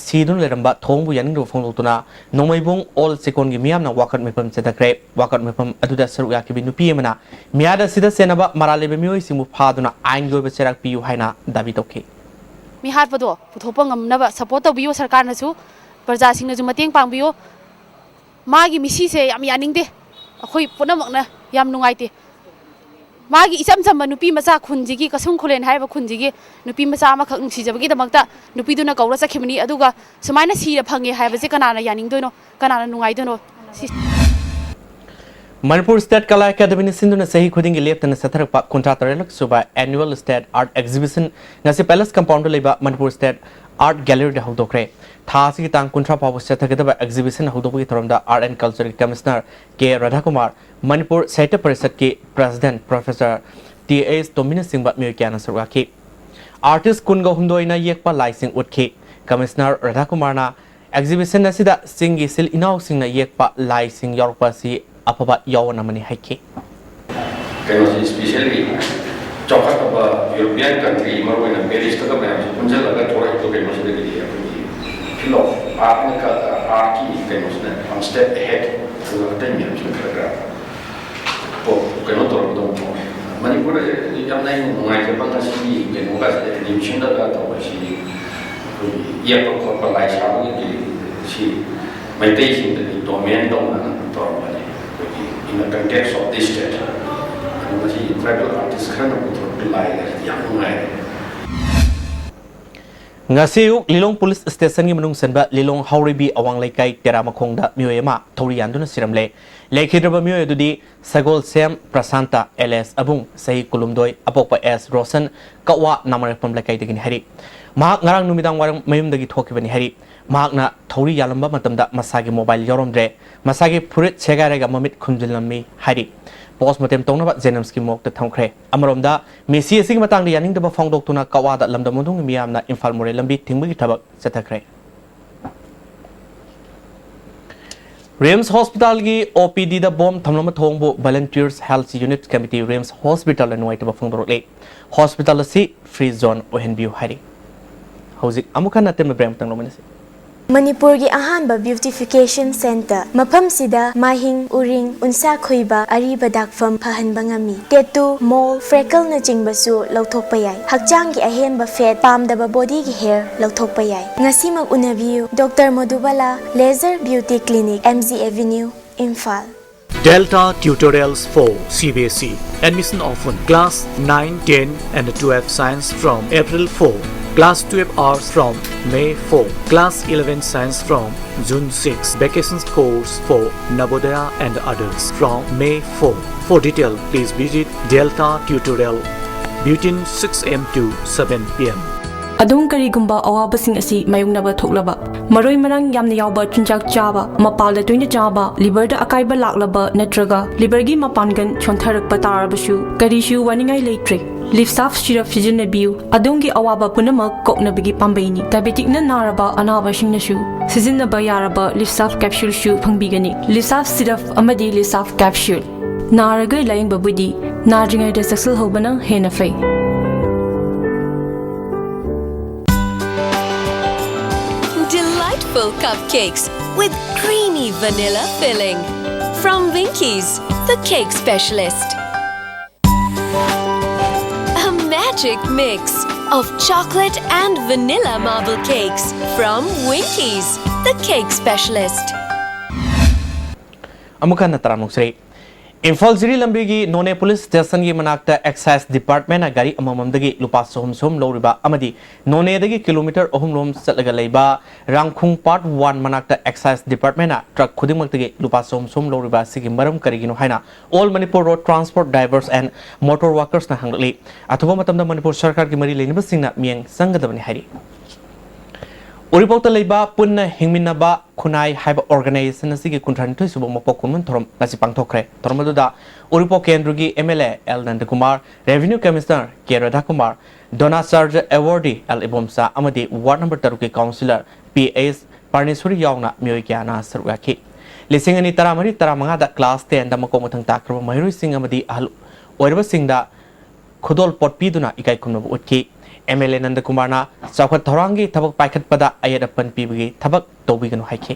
ꯁꯤꯗꯨꯅ ꯂꯩꯔꯝꯕ ꯊꯧꯑꯣꯡꯕꯨ ꯌꯥꯅꯤꯡꯗꯕ ꯐꯣꯡꯗꯣꯛꯇꯨꯅ ꯅꯣꯡꯃꯩꯕꯨꯡ ꯑꯣꯜ ꯆꯦꯀꯣꯟꯒꯤ ꯃꯤꯌꯥꯝꯅ ꯋꯥꯀꯠ ꯃꯤꯐꯝ ꯆꯠꯊꯈ꯭ꯔꯦ꯫ ꯋꯥꯀꯠ ꯃꯤꯐꯝ ꯑꯗꯨꯗ ꯁꯔꯨꯛ ꯌꯥꯈꯤꯕ ꯅꯨꯄꯤ ꯑꯃꯅ ꯃꯤꯍꯥꯠ ꯑꯁꯤꯗ ꯆꯦꯟꯅꯕ ꯃꯔꯥꯜ ꯂꯩꯕ ꯃꯤꯑꯣꯏꯁꯤꯡꯕꯨ ꯐꯥꯗꯨꯅ ꯑꯥꯏꯟꯒꯤ ꯑꯣꯏꯕ ꯆꯩꯔꯥꯛ ꯄꯤꯌꯨ ꯍꯥꯏꯅ ꯗꯥꯕꯤ ꯇꯧꯈꯤ꯫ ꯃꯤꯍꯥꯠꯄꯗꯣ ꯄꯨꯊꯣꯛꯄ ꯉꯝꯅꯕ support ꯇꯧꯕꯤꯌꯨ ꯁꯔꯀꯥꯔꯅꯁꯨ, ꯄ꯭ꯔꯖꯥꯁꯤꯡꯅꯁꯨ ꯃꯇꯦꯡ ꯄꯥꯡꯕꯤꯌꯨ꯫ ꯃꯥꯒꯤ ꯃꯤꯁꯤꯁꯦ ꯌꯥꯝ ꯌꯥꯅꯤꯡꯗꯦ꯫ ꯑꯩꯈꯣꯏ ꯄꯨꯝꯅꯃꯛꯅ ꯌꯥꯝ ꯅꯨꯡꯉꯥꯏꯇꯦ꯫ ꯃꯥꯒꯤ ꯏꯆꯝ ꯆꯝꯕ ꯅꯨꯄꯤ ꯃꯆꯥ ꯈꯨꯟꯁꯤꯒꯤ, ꯀꯁꯨꯝ ꯈꯨꯂꯦꯟ ꯍꯥꯏꯔꯤꯕ ꯈꯨꯟꯁꯤꯒꯤ ꯅꯨꯄꯤ ꯃꯆꯥ ꯑꯃꯈꯛ ꯅꯨꯡꯁꯤꯖꯕꯒꯤꯗꯃꯛꯇ ꯅꯨꯄꯤꯗꯨꯅ ꯀꯧꯔ ꯆꯠꯈꯤꯕꯅꯤ꯫ ꯑꯗꯨꯒ ꯁꯨꯃꯥꯏꯅ ꯁꯤꯔ ꯐꯪꯉꯦ ꯍꯥꯏꯕꯁꯦ ꯀꯅꯥꯅ ꯌꯥꯅꯤꯡꯗꯣꯏꯅꯣ? ꯀꯅꯥꯅ ꯅꯨꯡꯉꯥꯏꯗꯣꯏꯅꯣ? ꯁꯤ ꯃꯅꯤꯄꯨꯔ ꯁ꯭ꯇꯦꯠ ꯀꯂꯥ ꯑꯦꯀꯥꯗꯃꯤꯅ ꯁꯤꯟꯗꯨꯅ ꯆꯍꯤ ꯈꯨꯗꯤꯡꯒꯤ ꯂꯦꯞꯇꯅ ꯆꯠꯊꯔꯛꯄ ꯀꯨꯟꯊ꯭ꯔꯥ ꯇꯔꯦꯠꯂꯛ ꯁꯨꯕ annual state art exhibition ꯉꯁꯤ ꯄꯦꯂꯦꯁ ꯀꯝꯄꯥꯎꯟꯗ ꯂꯩꯕ ꯃꯅꯤꯄꯨꯔ ꯁ꯭ꯇꯦꯠ ꯑꯥꯔꯠ ꯒꯦꯂꯔꯤꯗ ꯍꯧꯗꯣꯛꯈ꯭ꯔꯦ꯫ ꯊꯥ ꯑꯁꯤꯒꯤ ꯇꯥꯡ ꯀꯨꯟꯊ꯭ꯔꯥ ꯐꯥꯎꯕ ꯆꯠꯊꯒꯗꯕ exhibition ꯍꯧꯗꯣꯛꯄꯒꯤ ꯊꯧꯔꯝꯗ Art and Cultureꯒꯤ Commissioner ꯀꯦ ꯔꯥꯙꯥꯀꯨꯃꯥꯔ, ꯃꯅꯤꯄꯨꯔ ꯁꯥꯍꯤꯇ꯭ꯌ ꯄꯔꯤꯁꯠꯀꯤ President Professor ꯇꯤ ꯑꯦꯁ ꯇꯣꯝꯕꯤꯅꯆꯤꯡꯕ ꯃꯤꯑꯣꯏ ꯀꯌꯥꯅ ꯁꯔꯨꯛ ꯌꯥꯈꯤ꯫ Artist ꯀꯨꯟꯒ ꯍꯨꯝꯗꯣꯏꯅ ꯌꯦꯛꯄ ꯂꯥꯏꯁꯤꯡ ꯎꯠꯈꯤ꯫ Commissioner ꯔꯥꯙꯥꯀꯨꯃꯥꯔꯅ exhibition ꯑꯁꯤꯗ ꯆꯤꯡꯒꯤ ꯏꯆꯤꯜ ꯏꯅꯥꯎꯁꯤꯡꯅ ꯌꯦꯛꯄ ꯂꯥꯏꯁꯤꯡ ꯌꯥꯎꯔꯛꯄ ꯑꯁꯤ ꯑꯐꯕ ꯌꯥꯑꯣꯟ ꯑꯃꯅꯤ ꯍꯥꯏꯈꯤ꯫ ꯀꯩꯅꯣꯁꯤ specially ꯆꯥꯎꯈꯠꯂꯕ European country, ꯃꯔꯨꯑꯣꯏꯅ Parisꯇꯒ ꯃꯌꯥꯝꯁꯤ ꯄꯨꯟꯁꯤꯜꯂꯒ ꯊꯣꯔꯛꯏꯕ ꯀꯩꯅꯣꯁꯤꯗꯒꯤꯗꯤ ꯑꯩꯈꯣꯏꯒꯤ field of artꯅ ꯈ-, artꯀꯤ ꯀꯩꯅꯣꯁꯤꯅ ꯌꯥꯝ step ahead, ꯑꯗꯨꯒ ꯑꯇꯩ ꯃꯌꯥꯝꯁꯤꯅ ꯈꯔ ꯈꯔ ꯀꯣ, ꯀꯩꯅꯣ ꯇꯧꯔꯛꯀꯗꯧꯕ ꯃꯑꯣꯡ꯫ ꯃꯅꯤꯄꯨꯔꯗ ꯌꯥꯝꯅ ꯑꯩꯅ ꯅꯨꯡꯉꯥꯏꯖꯕ ꯉꯁꯤꯒꯤ ꯀꯩꯅꯣꯒꯁꯦ, exhibitionꯗꯒ ꯇꯧꯕꯁꯤ ꯑꯩꯈꯣꯏꯒꯤ ꯌꯦꯛꯄ ꯈꯣꯠꯄ ꯂꯥꯏ ꯁꯥꯕꯒꯤ ꯁꯤ ꯃꯩꯇꯩꯁꯤꯡꯗꯗꯤ domain ꯇꯧꯅ ꯇꯧꯔꯝꯕꯅꯤ꯫ ꯑꯩꯈꯣꯏꯒꯤ in the context of this state, ꯑꯗꯨ ꯉꯁꯤ tribal artist ꯈꯔꯅ ꯄꯨꯊꯣꯔꯛꯄ ꯂꯥꯏ ꯑꯁꯤꯗꯤ ꯌꯥꯝ ꯅꯨꯡꯉꯥꯏꯔꯦ꯫ ꯉꯁꯤ ꯑꯌꯨꯛ ꯂꯤꯂꯣꯡ ꯄꯨꯂꯤꯁ ꯁ꯭ꯇꯦꯁꯟꯒꯤ ꯃꯅꯨꯡ ꯆꯟꯕ ꯂꯤꯂꯣꯡ ꯍꯥꯎꯔꯩꯕꯤ ꯑꯋꯥꯡ ꯂꯩꯀꯥꯏ ꯇꯦꯔꯥ ꯃꯈꯣꯡꯗ ꯃꯤꯑꯣꯏ ꯑꯃ ꯊꯧꯔꯤ ꯌꯥꯟꯗꯨꯅ ꯁꯤꯔꯝꯂꯦ꯫ ꯂꯩꯈꯤꯗ꯭ꯔꯕ ꯃꯤꯑꯣꯏ ꯑꯗꯨꯗꯤ ꯁꯒꯣꯜꯁꯦꯝ ꯄ꯭ꯔꯁꯥꯟꯇ alias ꯑꯕꯨꯡ, ꯆꯍꯤ ꯀꯨꯟꯍꯨꯝꯗꯣꯏ, ꯑꯄꯣꯛꯄ ꯑꯦꯁ ꯔꯣꯁꯟ, ꯀꯛꯋꯥ ꯅꯥꯃꯔꯦꯛꯄꯝ ꯂꯩꯀꯥꯏꯗꯒꯤꯅꯤ ꯍꯥꯏꯔꯤ꯫ ꯃꯍꯥꯛ ꯉꯔꯥꯡ ꯅꯨꯃꯤꯗꯥꯡ ꯋꯥꯏꯔꯝ ꯃꯌꯨꯝꯗꯒꯤ ꯊꯣꯛꯈꯤꯕꯅꯤ ꯍꯥꯏꯔꯤ꯫ ꯃꯍꯥꯛꯅ ꯊꯧꯔꯤ ꯌꯥꯜꯂꯝꯕ ꯃꯇꯝꯗ ꯃꯁꯥꯒꯤ mobile ꯌꯥꯎꯔꯝꯗ꯭ꯔꯦ꯫ ꯃꯁꯥꯒꯤ ꯐꯨꯔꯤꯠ ꯁꯦꯒꯥꯏꯔꯒ ꯃꯃꯤꯠ ꯈꯨꯝꯖꯤꯜꯂꯝꯃꯤ ꯍꯥꯏꯔꯤ꯫ ꯄꯣꯁꯃꯣꯔꯇꯦꯝ ꯇꯧꯅꯕ ꯖꯦꯅꯤꯝꯁꯀꯤ ꯃꯣꯔꯒꯇ ꯊꯝꯈ꯭ꯔꯦ꯫ ꯑꯃꯔꯣꯝꯗ, ꯃꯦꯁꯤ ꯑꯁꯤꯒꯤ ꯃꯇꯥꯡꯗ ꯌꯥꯅꯤꯡꯗꯕ ꯐꯣꯡꯗꯣꯛꯇꯨꯅ ꯀꯛꯋꯥꯗ ꯂꯝꯗꯝ ꯃꯅꯨꯡꯒꯤ ꯃꯤꯌꯥꯝꯅ ꯏꯝꯐꯥꯜ ꯃꯣꯔꯦ ꯂꯝꯕꯤ ꯊꯤꯡꯕꯒꯤ ꯊꯕꯛ ꯆꯠꯊꯈ꯭ꯔꯦ꯫ ꯔꯤꯝꯁ ꯍꯣꯁꯄꯤꯇꯥꯜꯒꯤ ꯑꯣ ꯄꯤ ꯗꯤꯗ ꯕꯣꯝ ꯊꯝꯂꯝꯕ ꯊꯧꯑꯣꯡꯕꯨ Volunteers Health Unit Committee RIMS ꯍꯣꯁꯄꯤꯇꯥꯜꯅ ꯅꯨꯡꯉꯥꯏꯇꯕ ꯐꯣꯡꯗꯣꯔꯛꯂꯤ꯫ ꯍꯣꯁꯄꯤꯇꯥꯜ ꯑꯁꯤ free zone ꯑꯣꯏꯍꯟꯕꯤꯌꯨ ꯍꯥꯏꯔꯤ꯫ ꯍꯧꯖꯤꯛ ꯑꯃꯨꯛ ꯍꯟꯅ ꯑꯇꯦꯟꯕ break ꯑꯃꯇꯪ ꯂꯧꯃꯤꯟꯅꯁꯤ꯫ ꯃꯅꯤꯄꯨꯔꯒꯤ ꯑꯍꯥꯟꯕ beautification centre, ꯃꯐꯝꯁꯤꯗ ꯃꯥꯍꯤꯡ, ꯎꯔꯤꯡ, ꯎꯟꯁꯥ ꯈꯣꯏꯕ, ꯑꯔꯤꯕ ꯗꯥꯛꯐꯝ ꯐꯍꯟꯕ ꯉꯝꯃꯤ꯫ Tattoo, mole, freckleꯅꯆꯤꯡꯕꯁꯨ ꯂꯧꯊꯣꯛꯄ ꯌꯥꯏ꯫ ꯍꯛꯆꯥꯡꯒꯤ ꯑꯍꯦꯟꯕ fat, ꯄꯥꯝꯗꯕ bodyꯒꯤ hair ꯂꯧꯊꯣꯛꯄ ꯌꯥꯏ꯫ ꯉꯁꯤꯃꯛ ꯎꯅꯕꯤꯌꯨ, Doctor ꯃꯣꯗꯨꯕꯥꯂꯥ, Laser Beauty Clinic, M G Avenue, Imphal. Delta Tutorials for C B S E. Admission open. Class nine, ten and twelve science from April four. Class twelve arts from May four. Class eleven science from June six. Vacations course for Navodaya and others from May four. For detail, please visit Delta Tutorial between six A M to seven P M. ꯑꯗꯣꯝ ꯀꯔꯤꯒꯨꯝꯕ ꯑꯋꯥꯕꯁꯤꯡ ꯑꯁꯤ ꯃꯥꯌꯣꯛꯅꯕ ꯊꯣꯛꯂꯕ, ꯃꯔꯣꯏ ꯃꯔꯥꯡ ꯌꯥꯝꯅ ꯌꯥꯎꯕ ꯆꯤꯟꯖꯥꯛ ꯆꯥꯕ, ꯃꯄꯥꯜꯗ ꯇꯣꯏꯅ ꯆꯥꯕ, liverꯗ ꯑꯀꯥꯏꯕ ꯂꯥꯛꯂꯕ ꯅꯠꯇ꯭ꯔꯒ liverꯒꯤ ꯃꯄꯥꯡꯒꯜ ꯁꯣꯟꯊꯔꯛꯄ ꯇꯥꯔꯕꯁꯨ, ꯀꯔꯤꯁꯨ ꯋꯥꯅꯤꯡꯉꯥꯏ ꯂꯩꯇ꯭ꯔꯦ꯫ Livsaf syrup ꯁꯤꯖꯤꯟꯅꯕꯤꯌꯨ꯫ ꯑꯗꯣꯝꯒꯤ ꯑꯋꯥꯕ ꯄꯨꯝꯅꯃꯛ ꯀꯣꯛꯅꯕꯒꯤ ꯄꯥꯝꯕꯩꯅꯤ꯫ Diabeticꯅ ꯅꯥꯔꯕ ꯑꯅꯥꯕꯁꯤꯡꯅꯁꯨ ꯁꯤꯖꯤꯟꯅꯕ ꯌꯥꯔꯕ Livsaf capsuleꯁꯨ ꯐꯪꯕꯤꯒꯅꯤ꯫ Livsaf syrup ꯑꯃꯗꯤ Livsaf capsule꯫ ꯅꯥꯔꯒ ꯂꯥꯌꯦꯡꯕꯕꯨꯗꯤ ꯅꯥꯗ꯭ꯔꯤꯉꯩꯗ ꯆꯦꯛꯁꯤꯜꯍꯧꯕꯅ ꯍꯦꯟꯅ ꯐꯩ꯫ Delightful cupcakes with creamy vanilla filling. From Winkies, the cake specialist. A magic mix of chocolate and vanilla marble cakes from Winkies, the cake specialist. ꯑꯃꯨꯛ ꯍꯟꯅ ꯇꯔꯥꯝꯅ ꯑꯣꯛꯆꯔꯤ꯫ ꯏꯝꯐꯥꯜ ꯖꯤꯔꯤ ꯂꯝꯕꯤꯒꯤ ꯅꯣꯅꯦ ꯄꯨꯂꯤꯁ ꯁ꯭ꯇꯦꯁꯟꯒꯤ ꯃꯅꯥꯛꯇ excise departmentꯅ ꯒꯥꯔꯤ ꯑꯃꯃꯝꯗꯒꯤ ꯂꯨꯄꯥ ꯆꯍꯨꯝ ꯆꯍꯨꯝ ꯂꯧꯔꯤꯕ ꯑꯃꯗꯤ ꯅꯣꯅꯦꯗꯒꯤ ꯀꯤꯂꯣꯃꯤꯇꯔ ꯑꯍꯨꯝ ꯔꯣꯝ ꯆꯠꯂꯒ ꯂꯩꯕ ꯔꯥꯡꯈꯨꯡ part one ꯃꯅꯥꯛꯇ excise departmentꯅ truck ꯈꯨꯗꯤꯡꯃꯛꯇꯒꯤ ꯂꯨꯄꯥ ꯆꯍꯨꯝ ꯆꯍꯨꯝ ꯂꯧꯔꯤꯕ ꯑꯁꯤꯒꯤ ꯃꯔꯝ ꯀꯔꯤꯒꯤꯅꯣ ꯍꯥꯏꯅ All Manipur Road Transport Drivers and Motor Workersꯅ ꯍꯪꯂꯛꯂꯤ꯫ ꯑꯊꯨꯕ ꯃꯇꯝꯗ ꯃꯅꯤꯄꯨꯔ ꯁꯔꯀꯥꯔꯒꯤ ꯃꯔꯤ ꯂꯩꯅꯕꯁꯤꯡꯅ ꯃꯤꯠꯌꯦꯡ ꯆꯪꯒꯗꯕꯅꯤ ꯍꯥꯏꯔꯤ꯫ ꯎꯔꯤꯄꯣꯛꯇ ꯂꯩꯕ ꯄꯨꯟꯅ ꯍꯤꯡꯃꯤꯟꯅꯕ ꯈꯨꯟꯅꯥꯏ ꯍꯥꯏꯕ organization ꯑꯁꯤꯒꯤ ꯀꯨꯟꯊ꯭ꯔꯥ ꯅꯤꯊꯣꯏ ꯁꯨꯕ ꯃꯄꯣꯛ ꯀꯨꯝꯑꯣꯟ ꯊꯧꯔꯝ ꯉꯁꯤ ꯄꯥꯡꯊꯣꯛꯈ꯭ꯔꯦ꯫ ꯊꯧꯔꯝ ꯑꯗꯨꯗ ꯎꯔꯤꯄꯣꯛ ꯀꯦꯟꯗ꯭ꯔꯒꯤ M L A L ꯅꯟꯗꯀꯨꯃꯥꯔ, Revenue Commissioner K ꯔꯥꯙꯥꯀꯨꯃꯥꯔ, ꯗ꯭ꯔꯣꯅꯥꯆꯥꯔꯖ awardee L Ibomcha ꯑꯃꯗꯤ ward number ꯇꯔꯨꯛꯀꯤ councillor P H ꯄꯔꯅꯦꯁꯣꯔꯤ ꯌꯥꯎꯅ ꯃꯤꯑꯣꯏ ꯀꯌꯥꯅ ꯁꯔꯨꯛ ꯌꯥꯈꯤ꯫ ꯂꯤꯁꯤꯡ ꯑꯅꯤ ꯇꯔꯥꯃꯔꯤ ꯇꯔꯥꯃꯉꯥꯗ class ten ꯗ ꯃꯀꯣꯛ ꯃꯊꯪ ꯇꯥꯈ꯭ꯔꯕ ꯃꯍꯩꯔꯣꯏꯁꯤꯡ ꯑꯃꯗꯤ ꯑꯍꯜ ꯑꯣꯏꯔꯕꯁꯤꯡꯗ ꯈꯨꯗꯣꯜ ꯄꯣꯠ ꯄꯤꯗꯨꯅ ꯏꯀꯥꯏ ꯈꯨꯝꯅꯕ ꯎꯠꯈꯤ꯫ M L A ꯅꯟꯗꯀꯨꯃꯥꯔꯅ ꯆꯥꯎꯈꯠ ꯊꯧꯔꯥꯡꯒꯤ ꯊꯕꯛ ꯄꯥꯏꯈꯠꯄꯗ ꯑꯌꯦꯠ ꯑꯄꯟ ꯄꯤꯕꯒꯤ ꯊꯕꯛ ꯇꯧꯕꯤꯒꯅꯨ ꯍꯥꯏꯈꯤ꯫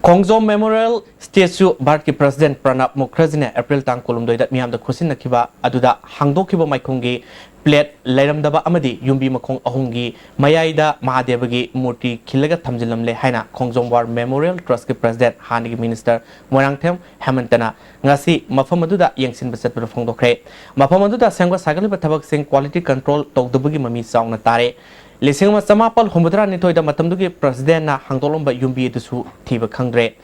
ꯈꯣꯡꯖꯣꯝ Memorial Statue ꯚꯥꯔꯠꯀꯤ President ꯄ꯭ꯔꯅꯕ ꯃꯨꯈꯔꯖꯤꯅ April ꯇꯥꯡ ꯀꯨꯟꯍꯨꯝꯗꯣꯏꯗ ꯃꯤꯌꯥꯝꯗ ꯈꯨꯠꯁꯤꯟꯅꯈꯤꯕ ꯑꯗꯨꯗ ꯍꯥꯡꯗꯣꯛꯈꯤꯕ ꯃꯥꯏꯈꯣꯡꯒꯤ plate ꯂꯩꯔꯝꯗꯕ ꯑꯃꯗꯤ ꯌꯨꯝꯕꯤ ꯃꯈꯣꯡ ꯑꯍꯨꯝꯒꯤ ꯃꯌꯥꯏꯗ ꯃꯍꯥꯗꯦꯕꯒꯤ ꯃꯨꯔꯇꯤ ꯈꯤꯜꯂꯒ ꯊꯝꯖꯤꯜꯂꯝꯂꯦ ꯍꯥꯏꯅ ꯈꯣꯡꯖꯣꯝ War Memorial Trust ꯀꯤ President ꯍꯥꯟꯅꯒꯤ Minister ꯃꯣꯏꯔꯥꯡꯊꯦꯝ ꯍꯦꯃꯟꯇꯅ ꯉꯁꯤ ꯃꯐꯝ ꯑꯗꯨꯗ ꯌꯦꯡꯁꯤꯟꯕ ꯆꯠꯄꯗ ꯐꯣꯡꯗꯣꯛꯈ꯭ꯔꯦ꯫ ꯃꯐꯝ ꯑꯗꯨꯗ ꯁꯦꯝꯒꯠ ꯁꯥꯒꯠꯂꯤꯕ ꯊꯕꯛꯁꯤꯡ quality control ꯇꯧꯗꯕꯒꯤ ꯃꯃꯤ ꯆꯥꯎꯅ ꯇꯥꯔꯦ꯫ ꯂꯤꯁꯤꯡ ꯑꯃ ꯆꯃꯥꯄꯜ ꯍꯨꯝꯐꯨꯇꯔꯥ ꯅꯤꯊꯣꯏꯗ ꯃꯇꯝꯗꯨꯒꯤ President ꯅ ꯍꯥꯡꯗꯣꯛꯂꯝꯕ ꯌꯨꯝꯕꯤ ꯑꯗꯨꯁꯨ ꯊꯤꯕ ꯈꯪꯗ꯭ꯔꯦ꯫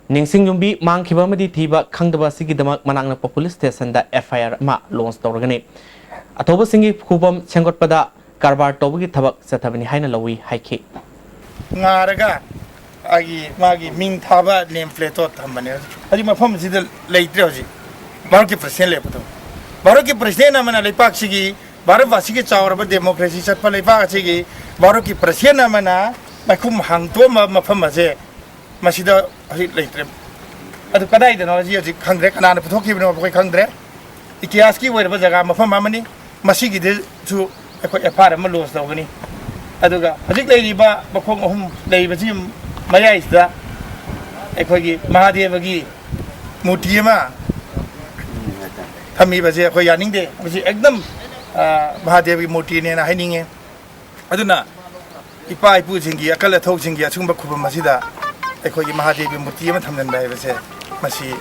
ꯅꯤꯡꯁꯤꯡ ꯌꯨꯝꯕꯤ ꯃꯥꯡꯈꯤꯕ ꯑꯃꯗꯤ ꯊꯤꯕ ꯈꯪꯗꯕ ꯑꯁꯤꯒꯤꯗꯃꯛ ꯃꯅꯥꯛ ꯅꯛꯄ police station the F I R ꯑꯃ launch ꯇꯧꯔꯒꯅꯤ꯫ ꯑꯊꯧꯕꯁꯤꯡꯒꯤ ꯈꯨꯕꯝ ꯁꯦꯝꯒꯠꯄꯗ ꯀꯔꯕꯥꯔ ꯇꯧꯕꯒꯤ ꯊꯕꯛ ꯆꯠꯊꯕꯅꯤ ꯍꯥꯏꯅ ꯂꯧꯏ ꯍꯥꯏꯈꯤ꯫ ꯉꯥꯔꯒ ꯑꯩꯒꯤ ꯃꯥꯒꯤ ꯃꯤꯡ ꯊꯥꯕ name plate ꯇꯣ ꯊꯝꯕꯅꯦ꯫ ꯍꯧꯖꯤꯛ ꯃꯐꯝꯁꯤꯗ ꯂꯩꯇ꯭ꯔꯦ꯫ ꯍꯧꯖꯤꯛ ꯚꯥꯔꯠꯀꯤ President ꯂꯩꯕꯗꯣ, ꯚꯥꯔꯠꯀꯤ President ꯑꯃꯅ ꯂꯩꯄꯥꯛꯁꯤꯒꯤ, ꯚꯥꯔꯠ ꯆꯥꯎꯔꯕ democracy ꯆꯠꯄ ꯂꯩꯄꯥꯛ ꯑꯁꯤꯒꯤ ꯚꯥꯔꯠꯀꯤ President ꯑꯃꯅ ꯃꯥꯏꯈꯨꯝ ꯍꯥꯡꯗꯣꯛꯑꯝꯕ ꯃꯐꯝ ꯑꯁꯦ ꯃꯁꯤꯗ ꯍꯧꯖꯤꯛ ꯂꯩꯇ꯭ꯔꯦ꯫ ꯑꯗꯨ ꯀꯗꯥꯏꯗꯅꯣ ꯍꯧꯖꯤꯛ, ꯍꯧꯖꯤꯛ ꯈꯪꯗ꯭ꯔꯦ, ꯀꯅꯥꯅ ꯄꯨꯊꯣꯛꯈꯤꯕꯅꯣ ꯑꯩꯈꯣꯏ ꯈꯪꯗ꯭ꯔꯦ꯫ ꯏꯇꯤꯍꯥꯁꯀꯤ ꯑꯣꯏꯔꯕ ꯖꯒꯥ ꯃꯐꯝ ꯑꯃꯅꯤ꯫ ꯃꯁꯤꯒꯤꯗꯁꯨ ꯑꯩꯈꯣꯏ F I R ꯑꯃ launch ꯇꯧꯒꯅꯤ꯫ ꯑꯗꯨꯒ ꯍꯧꯖꯤꯛ ꯂꯩꯔꯤꯕ ꯃꯈꯣꯡ ꯑꯍꯨꯝ ꯂꯩꯔꯤꯕꯁꯤ ꯃꯌꯥꯏꯁꯤꯗ ꯑꯩꯈꯣꯏꯒꯤ ꯃꯍꯥꯗꯦꯕꯒꯤ ꯃꯨꯔꯇꯤ ꯑꯃ ꯊꯝꯃꯤꯕꯁꯦ ꯑꯩꯈꯣꯏ ꯌꯥꯅꯤꯡꯗꯦ꯫ ꯃꯁꯤ ꯑꯦꯛꯗꯝ, ꯑ, ꯃꯍꯥꯗꯦꯕꯒꯤ ꯃꯨꯔꯇꯤꯅꯦꯅ ꯍꯥꯏꯅꯤꯡꯉꯦ꯫ ꯑꯗꯨꯅ ꯏꯄꯥ ꯏꯄꯨꯁꯤꯡꯒꯤ, ꯑꯀꯜ ꯑꯊꯧꯁꯤꯡꯒꯤ ꯑꯁꯤꯒꯨꯝꯕ ꯈꯨꯕꯝ ꯑꯁꯤꯗ ꯑꯩꯈꯣꯏꯒꯤ ꯃꯍꯥꯗꯦꯕꯒꯤ ꯃꯨꯔꯇꯤ ꯑꯃ ꯊꯝꯖꯤꯟꯕ ꯍꯥꯏꯕꯁꯦ, ꯃꯁꯤ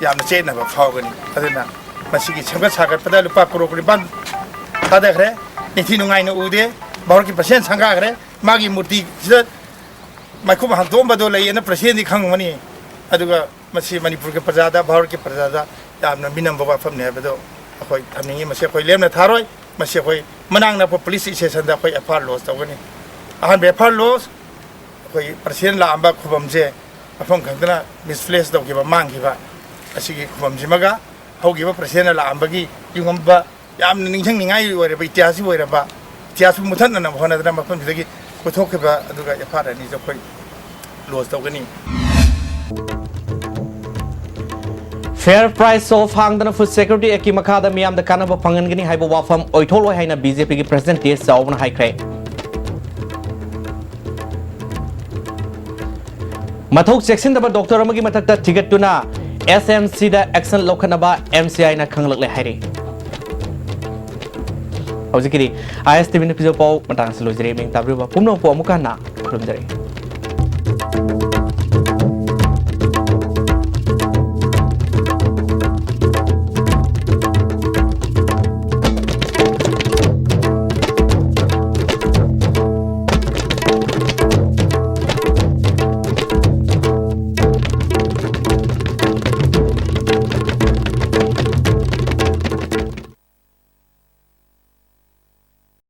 ꯌꯥꯝꯅ ꯆꯦꯠꯅꯕ ꯐꯥꯎꯒꯅꯤ꯫ ꯑꯗꯨꯅ ꯃꯁꯤꯒꯤ ꯁꯦꯝꯒꯠ ꯁꯥꯒꯠꯄꯗ ꯂꯨꯄꯥ ꯀꯔꯣꯔ ꯀꯨꯟꯅꯤꯄꯥꯟ ꯊꯥꯗꯈ꯭ꯔꯦ꯫ ꯅꯤꯡꯊꯤ ꯅꯨꯡꯉꯥꯏꯅ ꯎꯗꯦ꯫ ꯚꯥꯔꯠꯀꯤ President ꯁꯪꯒꯥꯈ꯭ꯔꯦ꯫ ꯃꯥꯒꯤ ꯃꯨꯔꯇꯤꯁꯤꯗ ꯃꯥꯏꯈꯨꯝ ꯍꯥꯡꯗꯣꯛꯑꯝꯕꯗꯣ ꯂꯩꯌꯦꯅ President ꯗꯤ ꯈꯪꯉꯝꯒꯅꯤ꯫ ꯑꯗꯨꯒ ꯃꯁꯤ ꯃꯅꯤꯄꯨꯔꯒꯤ ꯄ꯭ꯔꯖꯥꯗ, ꯚꯥꯔꯠꯀꯤ ꯄ꯭ꯔꯖꯥꯗ ꯌꯥꯝꯅ ꯃꯤꯅꯝꯕ ꯋꯥꯐꯝꯅꯤ ꯍꯥꯏꯕꯗꯣ ꯑꯩꯈꯣꯏ ꯊꯝꯅꯤꯡꯉꯤ꯫ ꯃꯁꯤ ꯑꯩꯈꯣꯏ ꯂꯦꯝꯅ ꯊꯥꯔꯣꯏ꯫ ꯃꯁꯤ ꯑꯩꯈꯣꯏ ꯃꯅꯥꯛ ꯅꯛꯄ ꯄꯨꯂꯤꯁ ꯏꯁꯇꯦꯁꯟꯗ ꯑꯩꯈꯣꯏ ꯑꯦꯐ ꯑꯥꯏ ꯑꯥꯔ ꯂꯣꯖ ꯇꯧꯒꯅꯤ꯫ ꯑꯍꯥꯟꯕ ꯑꯦꯐ ꯑꯥꯏ ꯑꯥꯔ ꯂꯣꯖ, ꯑꯩꯈꯣꯏ ꯄ꯭ꯔꯁꯤꯗꯦꯟ ꯂꯥꯛꯑꯝꯕ ꯈꯨꯕꯝꯁꯦ ꯃꯐꯝ ꯈꯪꯗꯅ ꯃꯤꯁꯄ꯭ꯂꯦꯁ ꯇꯧꯈꯤꯕ, ꯃꯥꯡꯈꯤꯕ, ꯑꯁꯤꯒꯤ ꯈꯨꯕꯝꯁꯤꯃꯒ ꯍꯧꯈꯤꯕ ꯄ꯭ꯔꯁꯤꯗꯦꯟꯅ ꯂꯥꯛꯑꯝꯕꯒꯤ ꯌꯨꯝꯉꯝꯕ ꯌꯥꯝꯅ ꯅꯤꯡꯁꯤꯡꯅꯤꯡꯉꯥꯏ ꯑꯣꯏꯔꯕ, ꯏꯇꯤꯍꯥꯁꯀꯤ ꯑꯣꯏꯔꯕ, ꯏꯇꯤꯍꯥꯁꯄꯨ ꯃꯨꯊꯠꯅꯅꯕ ꯍꯣꯠꯅꯗꯅ ꯃꯐꯝꯁꯤꯗꯒꯤ ꯄꯨꯊꯣꯛꯈꯤꯕ, ꯑꯗꯨꯒ ꯑꯦꯐ ꯑꯥꯏ ꯑꯥꯔ ꯑꯅꯤꯁꯨ ꯑꯩꯈꯣꯏ ꯂꯣꯖ ꯇꯧꯒꯅꯤ꯫ Fair price of ꯍꯥꯡꯗꯅ Food Security Act ꯀꯤ ꯃꯈꯥꯗ ꯃꯤꯌꯥꯝꯗ ꯀꯥꯟꯅꯕ ꯐꯪꯍꯟꯒꯅꯤ ꯍꯥꯏꯕ ꯋꯥꯐꯝ ꯑꯣꯏꯊꯣꯛꯂꯣꯏ ꯍꯥꯏꯅ ꯕꯤ ꯖꯦ ꯄꯤꯒꯤ ꯄ꯭ꯔꯁꯤꯗꯦꯟ ꯇꯤ ꯑꯦꯁ ꯆꯥꯎꯕꯅ ꯍꯥꯏꯈ꯭ꯔꯦ꯫ ꯃꯊꯧ ꯆꯦꯛꯁꯤꯟꯗꯕ ꯗꯣꯛꯇꯔ ꯑꯃꯒꯤ ꯃꯊꯛꯇ ꯊꯤꯒꯠꯇꯨꯅ ꯑꯦꯁ ꯑꯦꯝ ꯁꯤꯗ action ꯂꯧꯈꯠꯅꯕ ꯑꯦꯝ ꯁꯤ ꯑꯥꯏꯅ ꯈꯪꯂꯛꯂꯦ ꯍꯥꯏꯔꯤ꯫ ꯍꯧꯖꯤꯛꯀꯤꯗꯤ ꯑꯥꯏ ꯑꯦꯁ ꯇꯤ ꯚꯤꯅ ꯄꯤꯖꯕ ꯄꯥꯎ ꯃꯇꯥꯡ ꯑꯁꯤ ꯂꯣꯏꯖꯔꯦ꯫ ꯃꯤꯡ ꯇꯥꯕꯤꯔꯤꯕ ꯄꯨꯝꯅꯃꯛꯄꯨ ꯑꯃꯨꯛꯀ ꯍꯟꯅ ꯈꯨꯔꯨꯝꯖꯔꯤ꯫